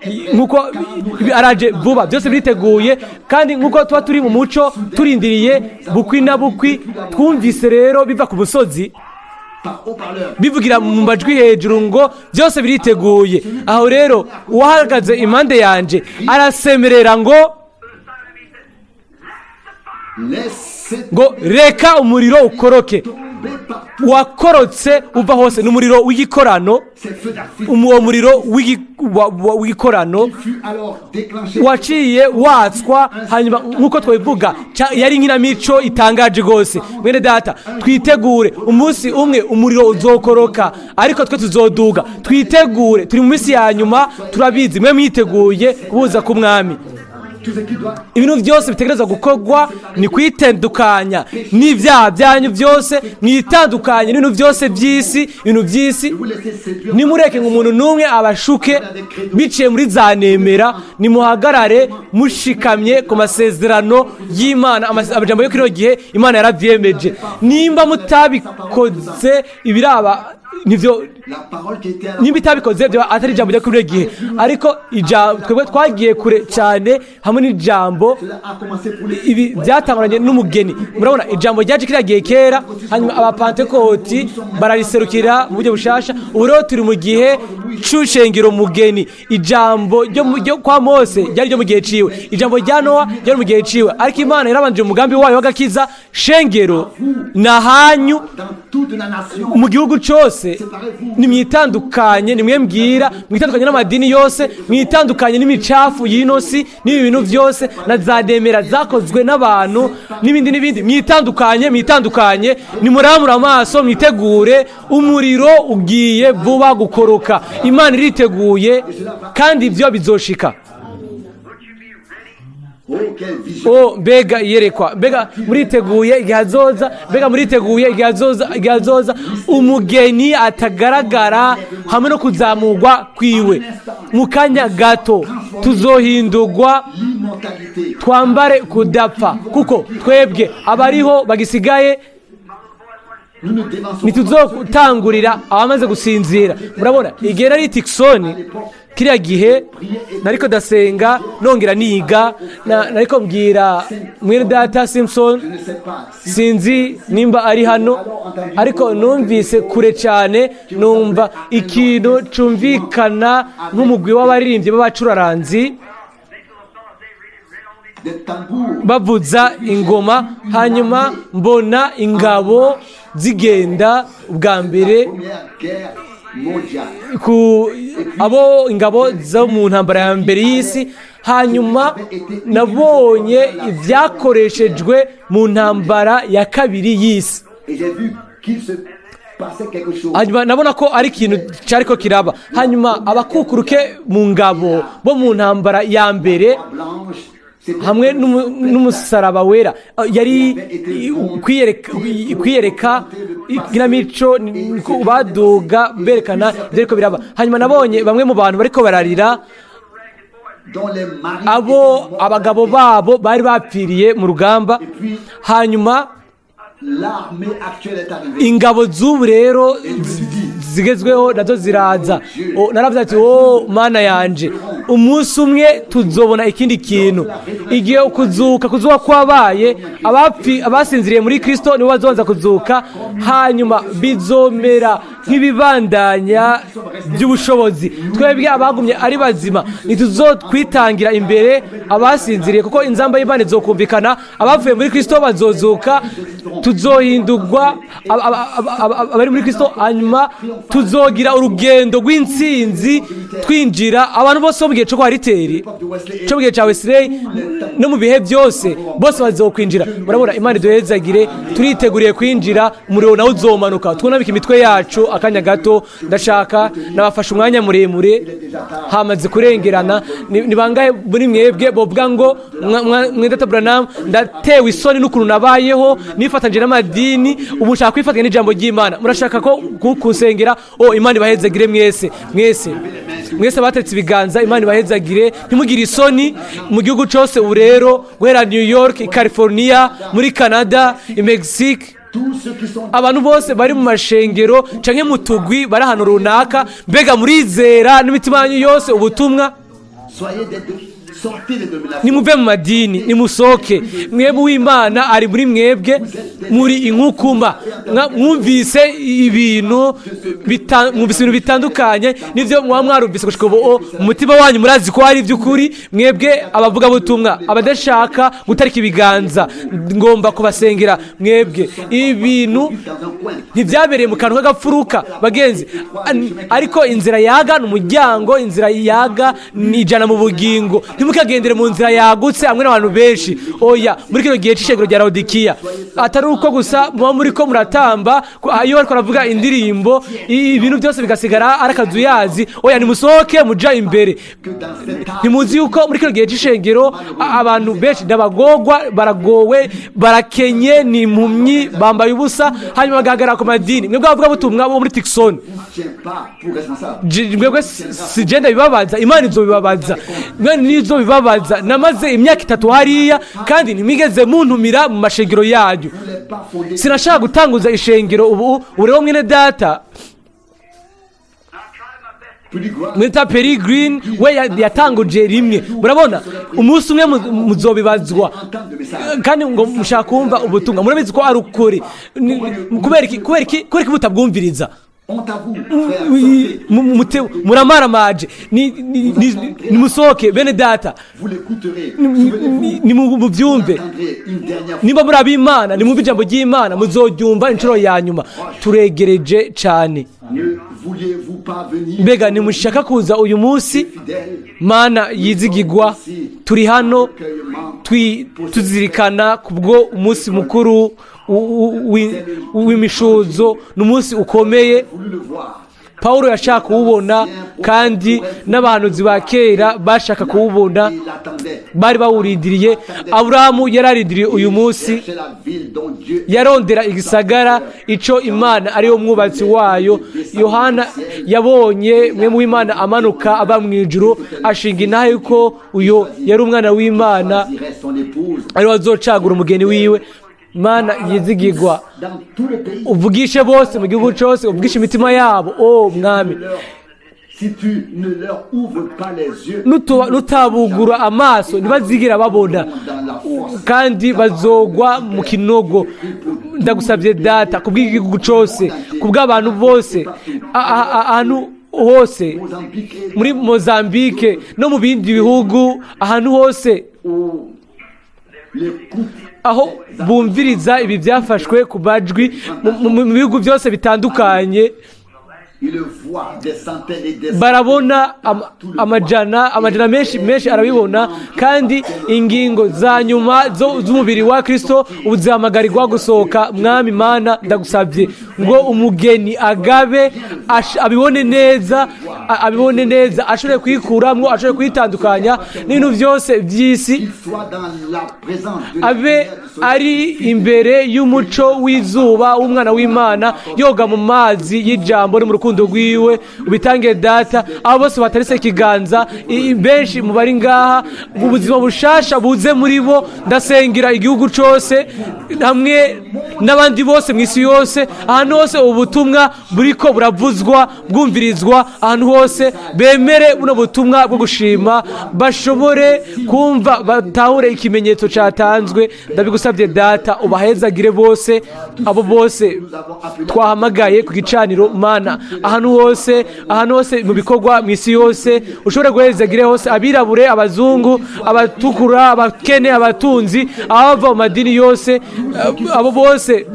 araje vuba. Byose biriteguye, kandi nkuko tuba turi mu muco turindiriye bukwi na bukwi. Twumvise rero biva ku musozi, Par haut-parleur. bivugira mu majwi hejuru ngo byose biriteguye. Aho rero uwahagaze impande yanje arasemerera ngo Laissez ngo reka umuriro ukoroke. tomber partout Wakorotse uva hose, ni umuriro w'igikorano. Ces feux d'artifice Uwo muriro w'igikorano fut alors déclenché. waciye watswa. Hanyuma nk'uko twabivuga, yari inkinamico itangaje rwose. Mwene data, twitegure, umunsi umwe umuriro uzokoroka, ariko twe tuzoduga. Twitegure, turi mu minsi ya nyuma, turabizi. Mwe mwiteguye kubuza k'umwami? Tout ce qui doit Ibintu byose bitegerezwa gukorwa ni kwitandukanya n'ibyaha byanyu byose, mwitandukanye n'ibintu byose by'isi, ibintu by'isi. Vous laisser séduire. Nimureke ngo umuntu n'umwe abashuke biciye muri za nemera. Nimuhagarare mushikamye ku masezerano y'Imana, amajambo yo kino gihe. Imana yaravyemeje. Nimba mutabikoze, ibiraba nivyo. La parole qui était à la Nimba itabikoze, byo atari ijambo ryo kuri ino gihe, ariko ijambo twebwe twagiye kure cyane hamwe n'ijambo. Cela a commencé pour les Ibi byatanguranye n'umugeni. Murabona, ijambo ryaje kiriya gihe kera, hanyuma Abapantekoti barariserukira mu buryo bushasha. Ubu rero turi mu gihe c'ushengero mugeni. Ijambo ryo kwa Mose ryari ryo mu gihe ciwe, ijambo rya Nowa ryari mu gihe ciwe, ariko Imana yarabanje umugambi wayo w'agakiza. Shengero, nahanyu dans toute la nation. mu gihugu cose, nimwitandukanye, nimwe mbwira, mwitandukanye n'amadini yose, mwitandukanye n'imicafu y'ino si n'ibi bintu byose na za nemera zakozwe n'abantu n'ibindi n'ibindi. Mwitandukanye, mwitandukanye, nimuramure amaso, mwitegure, umuriro ugiye vuba gukoroka. Imana iriteguye, kandi ibyo bizoshika. Would you be ready? Oh, quelle vision. Oh, mbega iyerekwa! Mbega muriteguye igihe azoza? Mbega muriteguye igihe azoza, igihe azoza umugeni atagaragara hamwe no kuzamurwa kwiwe? Mu kanya gato tuzohindurwa, L'immortalité. twambare kudapfa, kuko twebwe abariho bagisigaye Nous ne dévançons ntituzotangurira abamaze gusinzira. Murabona, igihe nari Tucson kiriya gihe, nariko ndasenga nongera niga, nariko mbwira mwene data Simpson. Je ne sais pas si Sinzi nimba ari hano, ariko numvise kure cyane, numva ikintu cumvikana nk'umugwi w'abaririmbyi b'abacuraranzi des tambours bavuza ingoma. Hanyuma mbona ingabo zigenda ubwa mbere Première Guerre mondiale. ku abo ingabo zo mu ntambara ya mbere y'isi. Hanyuma nabonye ibyakoreshejwe mu ntambara ya kabiri y'isi. Et j'ai vu qu'il se passait quelque chose. Hanyuma nabona ko ari ikintu cyariko kiraba. Hanyuma abakukuruke mu ngabo bo mu ntambara ya mbere Blanche, c'était hamwe n'umusaraba wera, yari kwiyereka ikinamico baduga berekana ibyo ariko biraba. Hanyuma nabonye bamwe mu bantu bariko bararira, dont les maris abo étaient morts. abagabo babo bari bapfiriye mu rugamba. Hanyuma L'armée actuelle est arrivée. ingabo z'ubu rero zigezweho nazo ziraza. Oh, naravuze ati: "Oh Mana yanje, umunsi umwe tuzobona ikindi kintu." Igihe ukuzuka kuzuba kwabaye, abapfi abasinziriye muri Kristo nibo bazobanza kuzuka. Hanyuma bizomera nk'ibibandanya by'ubushobozi. Twebwe abagumye ari bazima ntituzotwitangira imbere abasinziriye, kuko inzamba y'Imana izokumvikana, abapfuye muri Kristo bazozuka, tuzohindurwa abari muri Kristo. Hanyuma tuzogira urugendo rw'intsinzi twinjira. Abantu bose bo mu gihe cyo kwa Riteri, cyo mu gihe cya Wesley, no mu bihe byose, bose bazokwinjira. Murabona, Imana iduhezagire. Turiteguriye kwinjira, umuriro nawe uzomanuka. Twunamike imitwe yacu akanya gato. Ndashaka nabafashe umwanya muremure, hamaze kurengerana. Ni bangahe muri mwebwe bovuga ngo: "Mwene data Branham, ndatewe isoni n'ukuntu nabayeho nifatanyije n'amadini, ubu nshaka kwifatanya n'ijambo ry'Imana"? Murashaka ko kunsengera? O, Imana ibahezagire mwese mwese. Mwese batetse ibiganza, Imana ibahezagire. Ntimugire isoni. Mu gihugu cyose ubu rero, guhera New York, i California, muri Canada, i Mexique, Tous ceux qui sont abantu bose bari mu mashengero canke mu tugwi bari ahantu runaka, mbega murizera n'imitima yanyu yose ubutumwa? Soyez des sortez des dénominations. Nimuve mu madini, nimusohoke. Mwebwe w'Imana ari muri mwebwe, muri inkukuma. Mwumvise ibintu bitandukanye n'ibyo mwaba mwarumvise gushika ubu. Mu mutima wanyu murazi ko hari iby'ukuri. Mwebwe abavugabutumwa, abadashaka gutarika ibiganza, ngomba kubasengera mwebwe. Ibintu Dans un coin. ntibyabereye mu kantu k'agapfuruka, bagenzi. Ariko inzira yaga ni umuryango, inzira yaga ni ijana mu bugingo. Ntimukagendere mu nzira yagutse hamwe n'abantu benshi, oya. Muri kino gihe c'ishengero rya Lawodikiya, atari uko gusa muba muri ko muratamba iyo bariko baravuga indirimbo, ibintu byose bigasigara ari akazuyazi, oya. Nimusohoke muja imbere. Que dans cet âge, Ntimuzi yuko muri kino gihe c'ishengero abantu benshi n'abagogwa, baragowe, barakenye, ni impumyi, bambaye ubusa, hanyuma bagahagarara ku madini? Mwebwe abavugabutumwa bo muri Tucson, ne tient pas pour responsable. Mwebwe si je ndabibabaza, Imana izobibabaza, Imana nizo bibabaza. Namaze imyaka 3 hariya kandi ntimwigeze muntumira mu mashengero yanyu. Vous n'êtes pas fondé. Sinashaka gutanguza ishengero. Ubu rero, mwene data Plus grand. Mwita Perry Green we yatanguje rimwe. Murabona, umunsi umwe muzobibazwa. Entendre le message. Kandi ngo mushaka kumva ubutumwa, murabizi ko ari ukuri. Kubera iki mutabwumviriza? Honte à vous, frères. Sortez. Muramaramaje. Nimusohoke, bene data. Vous l'écouterez. Souvenez-vous. Mubyumve. Vous entendrez une dernière fois. Niba muri ab'Imana, nimwumve ijambo ry'Imana, muzoryumva inshuro ya nyuma. Turegereje cyane. Ne vouliez-vous pas venir? Mbega ntimushaka kuza uyu munsi? Fidèle. Mana yizigigwa, turi hano tuzirikana kubwo umunsi mukuru w'imishuzo. Ni umunsi ukomeye. Voulu le voir. Pawulo yashaka kuwubona, kandi n'abahanuzi ba kera bashaka kuwubona. Il attendait. Bari bawurindiriye. Aburahamu yararindiriye uyu munsi. Cherchait la ville dont Dieu Yarondera igisagara ico Imana ariyo mwubatsi wayo. Yohana yabonye mwe w'Imana amanuka aba mu ijuru, ashinga intahe yuko uyo yari umwana w'Imana, choisirait son épouse ariwe azocagura umugeni wiwe. Mana yizigigwa, dans tout le pays. uvugishe bose mu gihugu cose, uvugishe imitima yabo, o Mwami. Si tu ne leur ouvres pas les yeux, Nutabugura amaso, ntibazigira babona kandi bazogwa mu kinogo. Ndagusabye Data, kubw'igihugu cose, kubw'abantu bose, ahantu hose, Mozambique et muri Mozambique no mu bindi bihugu, ahantu hose où les couples aho bumviriza ibi byafashwe ku majwi, mu bihugu byose bitandukanye, ils le voient des centaines et des barabona amajana amajana menshi menshi arabibona. Kandi ingingo za nyuma z'umubiri wa Kristo ubu zihamagarirwa gusohoka. Mwami Mana, ndagusabye ngo umugeni agabe, abibone neza, abibone neza, ashobore kwikuramwo, ashobore kwitandukanya n'ibintu byose by'isi, qu'ils soient dans la présence de la abe lumière du soleil. ari imbere y'umuco w'izuba w'umwana w'Imana, yoga mu mazi y'ijambo no mu rukundo rwiwe. Ubitange, Data. Abo bose batarise ikiganza, benshi mu bari ngaha, ubuzima bushasha buze muri bo. Ndasengera igihugu cose hamwe n'abandi bose mu isi yose, ahantu hose ubu butumwa buriko buravuzwa, bwumvirizwa, ahantu hose bemere buno butumwa bwo gushima, bashobore kumva, batahure ikimenyetso cyatanzwe. Ndabigusabye, Data, ubahezagire bose, abo bose twahamagaye ku gicaniro. Mana, ahantu hose, ahantu hose mu bikorwa mu isi yose, ushobore guhezagire hose, abirabure, abazungu, abatukura, abakene, abatunzi, abava mu madini yose, abo bose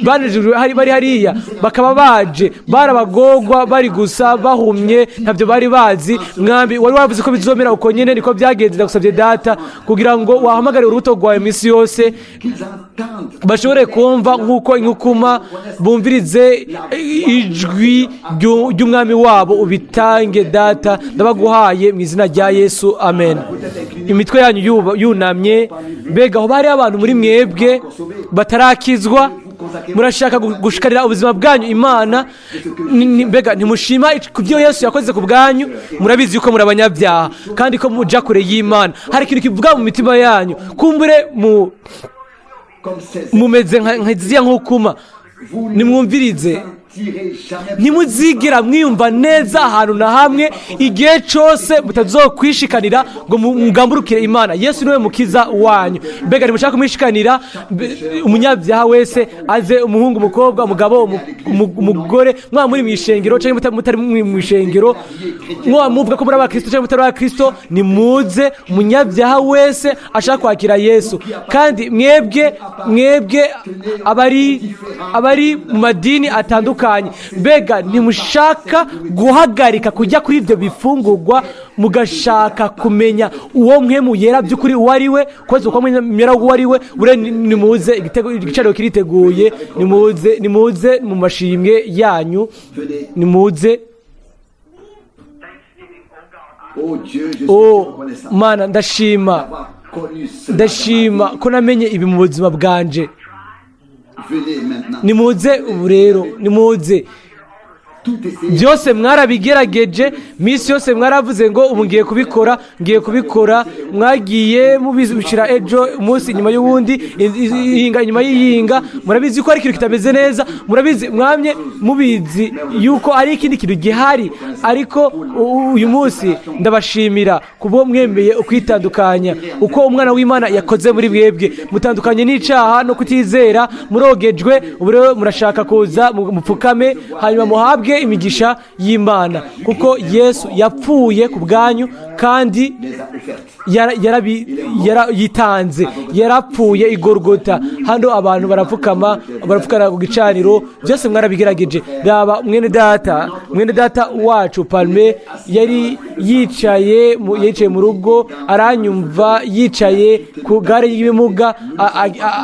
banejejwe bari hariya, bakaba baje barabagogwa, bari gusa bahumye, ntabyo bari bazi. Mwami, wari wavuze ko bizomera uko nyene, niko byagenze. Ndagusabye, Data, kugira ngo wahamagare urubuto rwawe mu isi yose, Qu'ils entendent bashobore kumva nk'uko inkukuma bumvirize ijwi ry'umwami wabo. Ubitange, Data, ndabaguhaye mu izina rya Yesu, amen. Imitwe yanyu yunamye, mbega aho bari abantu muri mwebwe batarakizwa? vous Murashaka gushikarira ubuzima bwanyu Imana? Mbega ntimushima ku byo Yesu yakoze ku bwanyu? Murabizi yuko muri abanyabyaha kandi ko muja kure y'Imana. Hari ikintu kivuga mu mitima yanyu, kumbure mu Comme ces mumeze nka ziriya nkukuma. Vous ne Nimwumvirize. sentirez jamais Ntimuzigera mwiyumva neza ahantu na hamwe igihe cyose mutazokwishikanira ngo mugamburukire Imana. Yesu niwe mukiza wanyu. Mbega ntimushaka kumwishikanira? Umunyabyaha wese aze, umuhungu, umukobwa, umugabo, umugore, mwaba muri mu ishengero cyangwa mutari mu ishengero, mwaba muvuga ko muri abakristo cyangwa mutari abakristo, nimuze. Umunyabyaha wese ashaka kwakira Yesu. Kandi mwebwe abari mu madini atandukanye, mbega ntimushaka guhagarika kujya kuri ibyo bifungurwa, mugashaka kumenya uwo Mpwemu Yera by'ukuri uwo ari we, koze uko mwera uwo ari we? Bure nimuze, igicaniro kiriteguye. Nimuze, nimuze mu mashimwe yanyu, nimuze. Oh Dieu, je suis O reconnaissant Mana, ndashima, d'avoir connu cela ndashima dans ma ko namenye ibi mu buzima bwanje. vie. Venez maintenant. Nimuze ubu rero, nimuze. Tout essayé. Byose mwarabigerageje. Minsi yose mwaravuze ngo ubu ngiye kubikora, ngiye kubikora. Mwagiye mubishyira ejo, umunsi inyuma y'uwundi, iyinga inyuma y'iyinga. Murabizi ko ari ikintu kitameze neza. Murabizi, mwamye mubizi yuko ari ikindi kintu gihari. Ariko uyu munsi ndabashimira kubo mwemeye ukwitandukanya uko umwana w'Imana yakoze muri mwebwe. Mutandukanye n'icyaha no kutizera, murogejwe. Ubu rero murashaka kuza mupfukame, hanyuma muhabwe imigisha y'Imana, kuko Yesu yapfuye ku bwanyu kandi Les a offertes. Yitanze, yarapfuye i Gorogota. Hano abantu barapfukama, barapfukana ku gicaniro. Byose mwarabigerageje. Raba mwene data wacu Palme yari yicaye mu rugo aranyumva, yicaye ku gare y'ibimuga,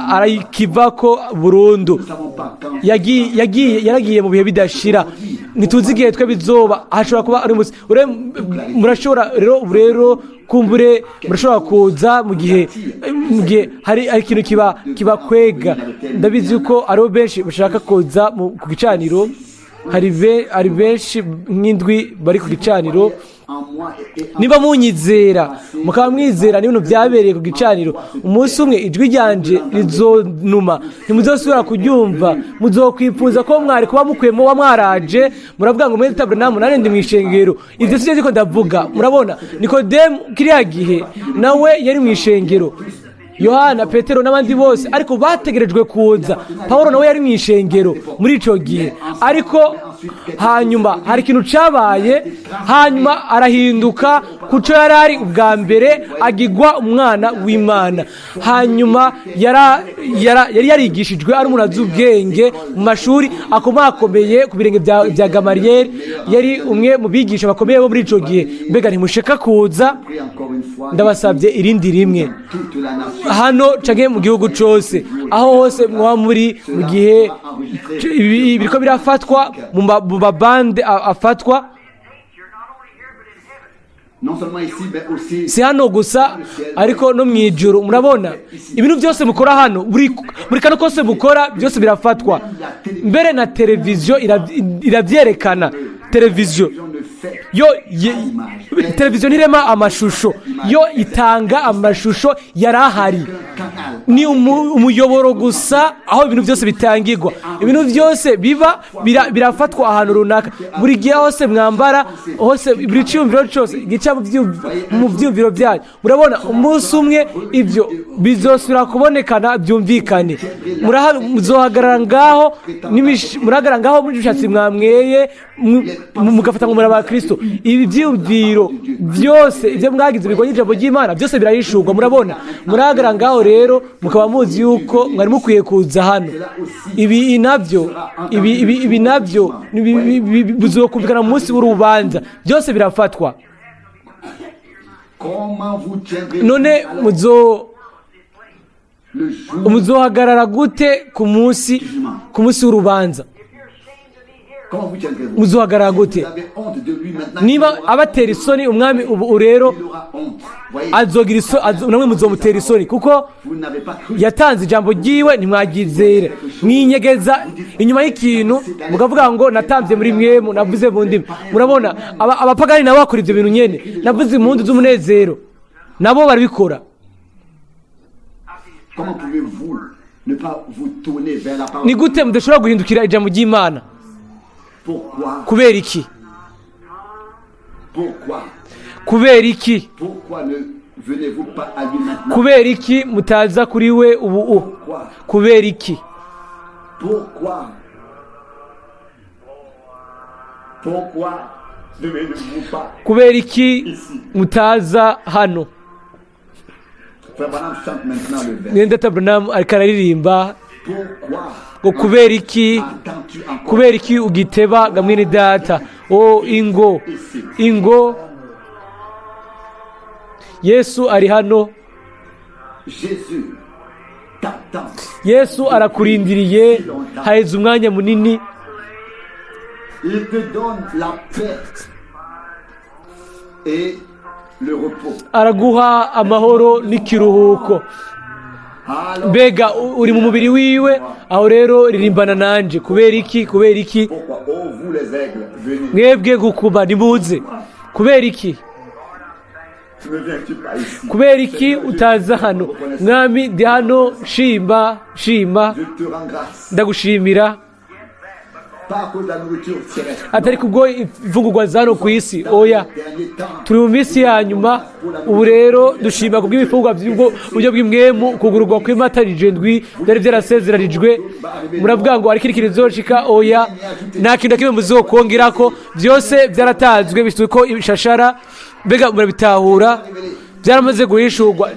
arayikivako burundu. Nous ne savons pas quand. Yagiye, yaragiye mu bihe bidashira. Ntituzi igihe twe bizoba, hashobora kuba ari umunsi. Murashobora rero ubu rero, kumbure murashobora kuza mu gihe hari ikintu kibakwega. Ndabizi yuko hariho benshi bashaka kuza ku gicaniro. Hari benshi nk'indwi bari ku gicaniro. En moi et en Niba munyizera, mukaba mwizera n'ibintu byabereye ku gicaniro, umunsi umwe ijwi ryanje rizonuma, ntimuzosubira kuryumva. Muzokwifuza ko mwari kuba mukwiye muba mwaraje. Muravuga ngo mwene Branham, nanjye ndi mu ishengero. Ibyo sibyo ndiko ndavuga. Murabona, Nikodemu kiriya gihe nawe yari mu ishengero, Yohana, Petero n'abandi bose, ariko bategerejwe kuza. Pawulo nawe yari mu ishengero muri ico gihe, ariko hanyuma hari ikintu cabaye, hanyuma arahinduka kuco yari ari ubwa mbere, agigwa umwana w'Imana. Hanyuma yari yarigishijwe, ari umuntu azi ubwenge mu mashuri akomakomeye ku birenge bya Gamariyeri. Yari umwe mu bigisha bakomeye bo muri ico gihe. Mbega ntimushaka kuza? Prie encore une fois. Ndabasabye irindi rimwe. Toute la nation. Hano canke mu gihugu cose, aho hose mwaba muri, mu gihe ibi biriko birafatwa mu mabande afatwa. You're not only here, but in heaven. Non seulement ici, mais aussi Si hano gusa, ariko no mu ijuru. Murabona, ibintu byose mukora hano, buri kantu kose mukora, byose birafatwa. Mbere na televiziyo iravyerekana. Televiziyo ne fait yo televiziyo ntirema amashusho, yo itanga amashusho yari ahari. Canal. Ni umuyoboro gusa aho ibintu byose bitangirwa. Ibintu byose biba birafatwa ahantu runaka. Buri gihe hose mwambara hose, buri cyumviro cyose gica mu byumviro byanyu. Murabona, umunsi umwe ibyo bizosubira kubonekana, byumvikane. Muzohagarara ngaho murahagarara ngaho muri mishatsi mwamweye, mugafata ngo muri abakristo. Ibi byiyumviro byose, ibyo mwagize birwanya ijambo ry'Imana, byose birahishurwa. Murabona, murahagarara ngaho rero mukaba muzi yuko mwari mukwiye kuza hano. Ibi nabyo bizokumvikana mu munsi w'urubanza. Byose birafatwa. Comment vous tiendrez None alors muzo le jour muzohagarara gute ku munsi w'urubanza? Comment vous tiendrez-vous? Muzohagarara gute? Vous avez honte de lui maintenant. Niba abatera isoni umwami ubu rero, Il aura honte. Voyez, azogira namwe muzomutera isoni, kuko vous n'avez pas cru. yatanze ijambo ryiwe ntimwaryizere. Mwinyegeza inyuma y'ikintu, mukavuga ngo natambye muri mwemu, navuze mu ndimi. Murabona, abapagani nabo bakora ibyo bintu nyene. Navuze impundu z'umunezero, nabo barabikora. Comment pouvez-vous ne pas vous tourner vers la parole? Ni gute mudashobora guhindukira ijambo ry'Imana? Pourquoi? Kubera iki? Pourquoi? Kubera iki? Pourquoi ne venez-vous pas à lui maintenant? Kubera iki mutaza kuri we ubu u? Pourquoi? Kubera iki? Pourquoi? Pourquoi ne venez-vous pas Kubera iki ici? mutaza hano? Frère Branham chante maintenant le vers. Mwene data Branham ariko araririmba Pourquoi ngo kubera iki? attends-tu encore? Kubera iki ugiteba ga mwene data? O, ingo, ingo, Yesu ari hano. Jésus t'attend. Yesu arakurindiriye haheze umwanya munini. Il te donne la paix et le repos. Araguha amahoro n'ikiruhuko. Alors, Mbega uri mu mubiri wiwe? Aho rero ririmbana nanje: kubera iki? Kubera iki? Pourquoi? Oh, vous les aigles, venez. Mwebwe gukuba, nimuze. Kubera iki? Ne viens-tu pas ici? Kubera iki utaza hano? Mwami, ndi hano, shima, shima. Je te rends grâce. Ndagushimira. Pas à cause de la nourriture terrestre. Atari kubwo imfungurwa za hano ku isi, oya. Dernier temps. Turi mu minsi ya nyuma ubu rero, dushima kubw'ibifungurwa by'ubwo buryo bw'imwemu, kugururwa kw'imatarije ndwi byari byarasezeranijwe. Muravuga ngo ariko ikintu kizoshika? Oya, nta kintu na kimwe muzokongerako. Byose byaratanzwe, bishyizwe ko ishashara. Mbega murabitahura? Byaramaze guhishurwa.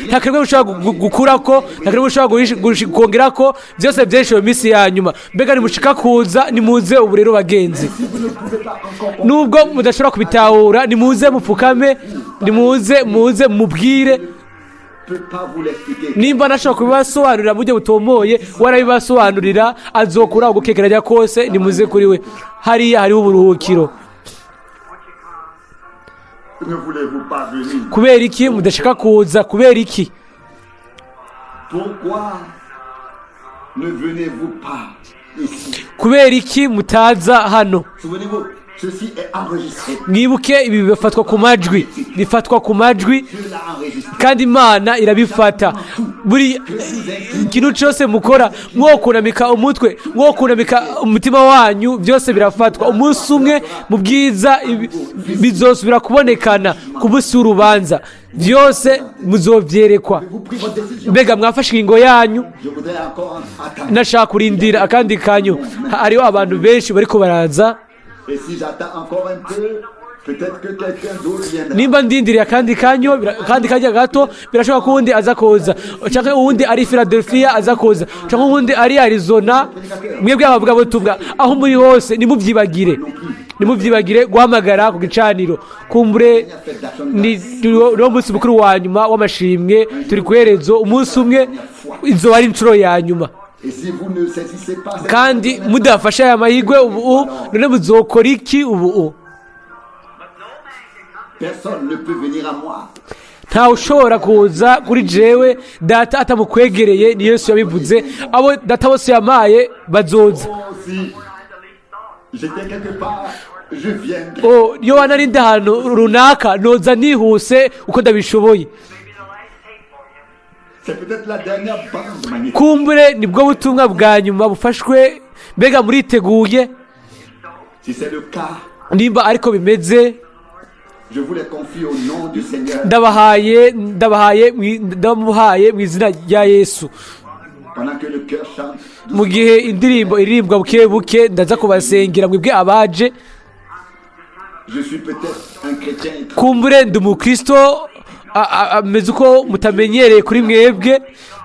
Nta kintu mushobora gukurako, nta kintu mushobora kongerako. Byose byishuwe mu minsi ya nyuma. Mbega nimushika kuza? Nimuze ubu rero, bagenzi. Si vous ne pouvez pas encore Nubwo mudashobora kubitahura, nimuze mupfukame, nimuze, muze mubwire. peut pas vous l'expliquer. Nimba nashobora kubibasobanurira mu buryo butomoye, warabibasobanurira, azokura ugukekeranya kose. Nimuze kuri we, hariya hariho uburuhukiro. Ne voulez-vous pas venir? Kubera iki mudashaka kuza? Kubera iki? Pourquoi ne venez-vous pas ici? Kubera iki mutaza hano? Souvenez-vous, ceci est enregistré. Mwibuke, ibi bifatwa ku majwi, bifatwa ku majwi. Dieu l'a enregistré. Kandi Imana irabifata. Buri ikintu cyose mukora, mwokunamika umutwe, mwokunamika umutima wanyu, byose birafatwa. Umunsi umwe mu bwiza bizosubira kubonekana ku munsi w'urubanza, byose muzovyerekwa. Vous pris votre décision. Mbega mwafashe ingingo yanyu? Je voudrais encore attendre. Nashaka kurindira akandi kanyu, hariho abantu benshi bariko baraza. Et si j'attends encore un peu, peut-être que quelqu'un d'autre viendra. Nimba ndindiriye akandi kanyo, akandi kanya gato, birashoboka ko uwundi aza kuza, canke uwundi ari Philadelphia aza kuza, canke uwundi ari Arizona. Mwebwe abavuga butumwa, aho muri hose, nimuvyibagire, nimuvyibagire guhamagara ku gicaniro. Kumbure ni niwo munsi mukuru wa nyuma w'amashimwe, turi kuherezo. Umunsi umwe izoba ari inshuro ya nyuma. Et si vous ne saisissez pas cette Kandi mudafashe aya mahirwe ubu, none muzokora iki ubu? Personne ne peut venir à moi. Ntawe ushobora kuza kuri jewe Data atamukwegereye. Ni Yesu yabivuze. Abo Data bose yamaye bazoza. Oh, si j'étais quelque part, je viendrais. Oh, iyo wanarinde ahantu runaka, noza nihuse uko ndabishoboye. C'est peut-être la dernière bande magnétique. Kumbure nibwo butumwa bwa nyuma bufashwe. Mbega muriteguye? Si c'est le cas, Nimba ariko bimeze, je vous les confie au nom du Seigneur. Ndabahaye, ndabahaye, ndamuhaye mu izina rya Yesu. Pendant que le chœur chante, Mu gihe indirimbo iririmbwa buke buke, ndaza kubasengera mwebwe abaje. Je suis peut-être un chrétien étranger. Kumbure ndi umukristo ameze uko mutamenyereye kuri mwebwe.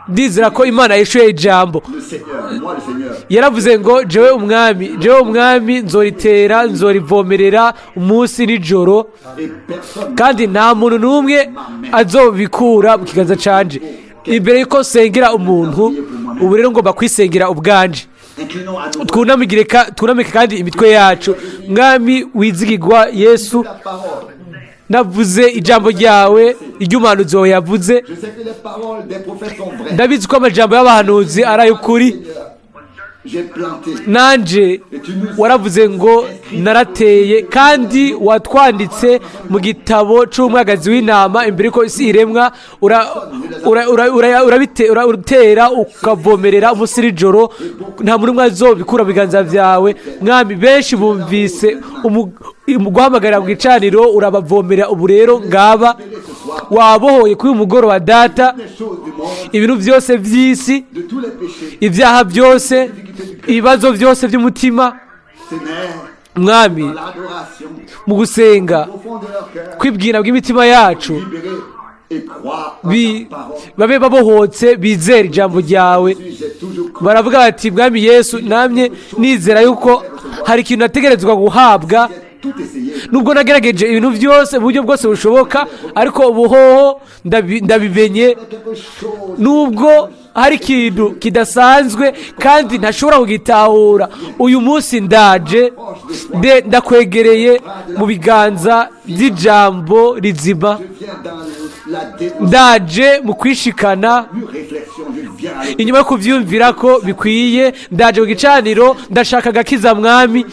Ndizera ko Imana yishuye ijambo. Le Seigneur, moi le Seigneur, Yaravuze ngo jewe umwami, jewe umwami, nzoritera, nzorivomerera umunsi nijoro, et personne kandi nta muntu n'umwe azobikura mu kiganza canje. Imbere y'uko nsengera umuntu ubu rero, ngomba kwisengera ubwanje. Inclinons à nouveau Twunamike kandi imitwe yacu. Mwami wizigirwa Yesu, la parole. navuze ijambo ryawe, iry'umuhanuzi wawe yavuze. Je sais que les paroles des prophètes sont vraies. Ndabizi ko amajambo y'abahanuzi ari ay'ukuri. Seigneur, J'ai planté. Nanje waravuze ngo narateye, kandi watwanditse mu gitabo c'umwagazi w'intama imbere ko isi iremwa. Urabitera ukavomerera umunsi n'ijoro, nta muntu umwe azobikura mu biganza vyawe. Mwami, benshi bumvise guhamagarira ku gicaniro, urabavomerera. Ubu rero ngaba wabohoye kuri uyu mugoroba, Data, Les choses du monde, ibintu byose by'isi, de tous les péchés, ibyaha byose, ibibazo byose by'umutima. Seigneur, Mwami, dans l'adoration, mu gusenga, au fond de leur cœur, kwibwira bw'imitima yacu, libérés et croient en ta parole. Babe babohotse, bizera ijambo ryawe. Jésus, j'ai toujours cru. Baravuga bati: "Mwami Yesu, namye nizera yuko hari ikintu nategerezwa guhabwa." J'ai tout essayé. Nubwo nagerageje ibintu byose mu buryo bwose bushoboka, ariko ubuhoho ndabimenye. Quelque chose Nubwo hari ikintu kidasanzwe kandi ntashobora kugitahura, uyu munsi ndaje, ndakwegereye mu biganza by'ijambo rizima. Je viens dans la dévotion, Ndaje mu kwishikana. mûre réflexion, je viens à Inyuma yo kubyumvira ko bikwiye, ndaje ku gicaniro, ndashaka agakiza, Mwami.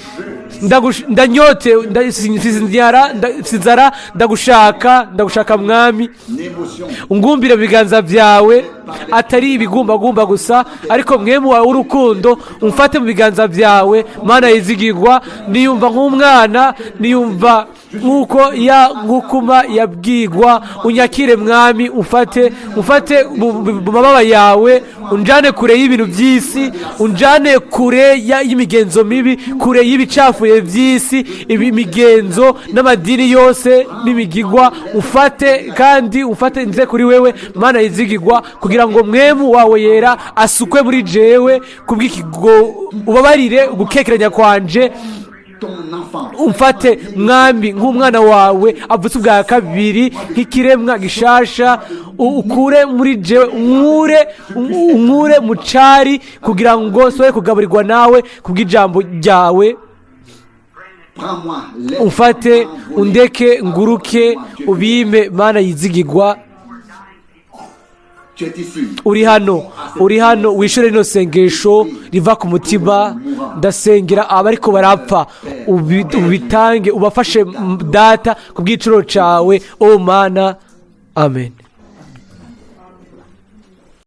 Ndanyote, mfise inzara, mfise inzara, ndagushaka, ndagushaka, Mwami. L'émotion. Ungumbire mu biganza byawe, atari ibigumbagumba gusa, ariko mwemu wawe w'urukundo umfate mu biganza byawe. Mana yizigirwa, niyumva nk'umwana, niyumva nk'uko ya nkukuma yabwigwa. Unyakire, Mwami, umfate, umfate mu mababa yawe, unjane kure y'ibintu by'isi, unjane kure y'imigenzo mibi, kure y'ibicafuye by'isi, ibi migenzo n'amadini yose n'imigigwa. Ufate kandi ufate nze kuri wewe, Mana yizigirwa, kugira ngo mwemu wawe yera asukwe muri jewe kubw'ikigo, ubabarire ugukekeranya kwanje. Ton enfant. Umfate, Mwami, nk'umwana wawe avutse ubwa kabiri, nk'ikiremwa gishasha. Ukure muri jewe, unkure mu cari kugira ngo nsobe kugaburirwa nawe kubw'ijambo ryawe. Prends-moi, laisse Umfate, m'envoler. undeke nguruke, ubime, Mana yizigirwa. Tu es ici. Uri hano, uri hano, wishyure rino sengesho riva ku mutima. Ndasengera abariko barapfa, ubitange, ubafashe, Data, ku bw'iciro cyawe, o Mana. Amen.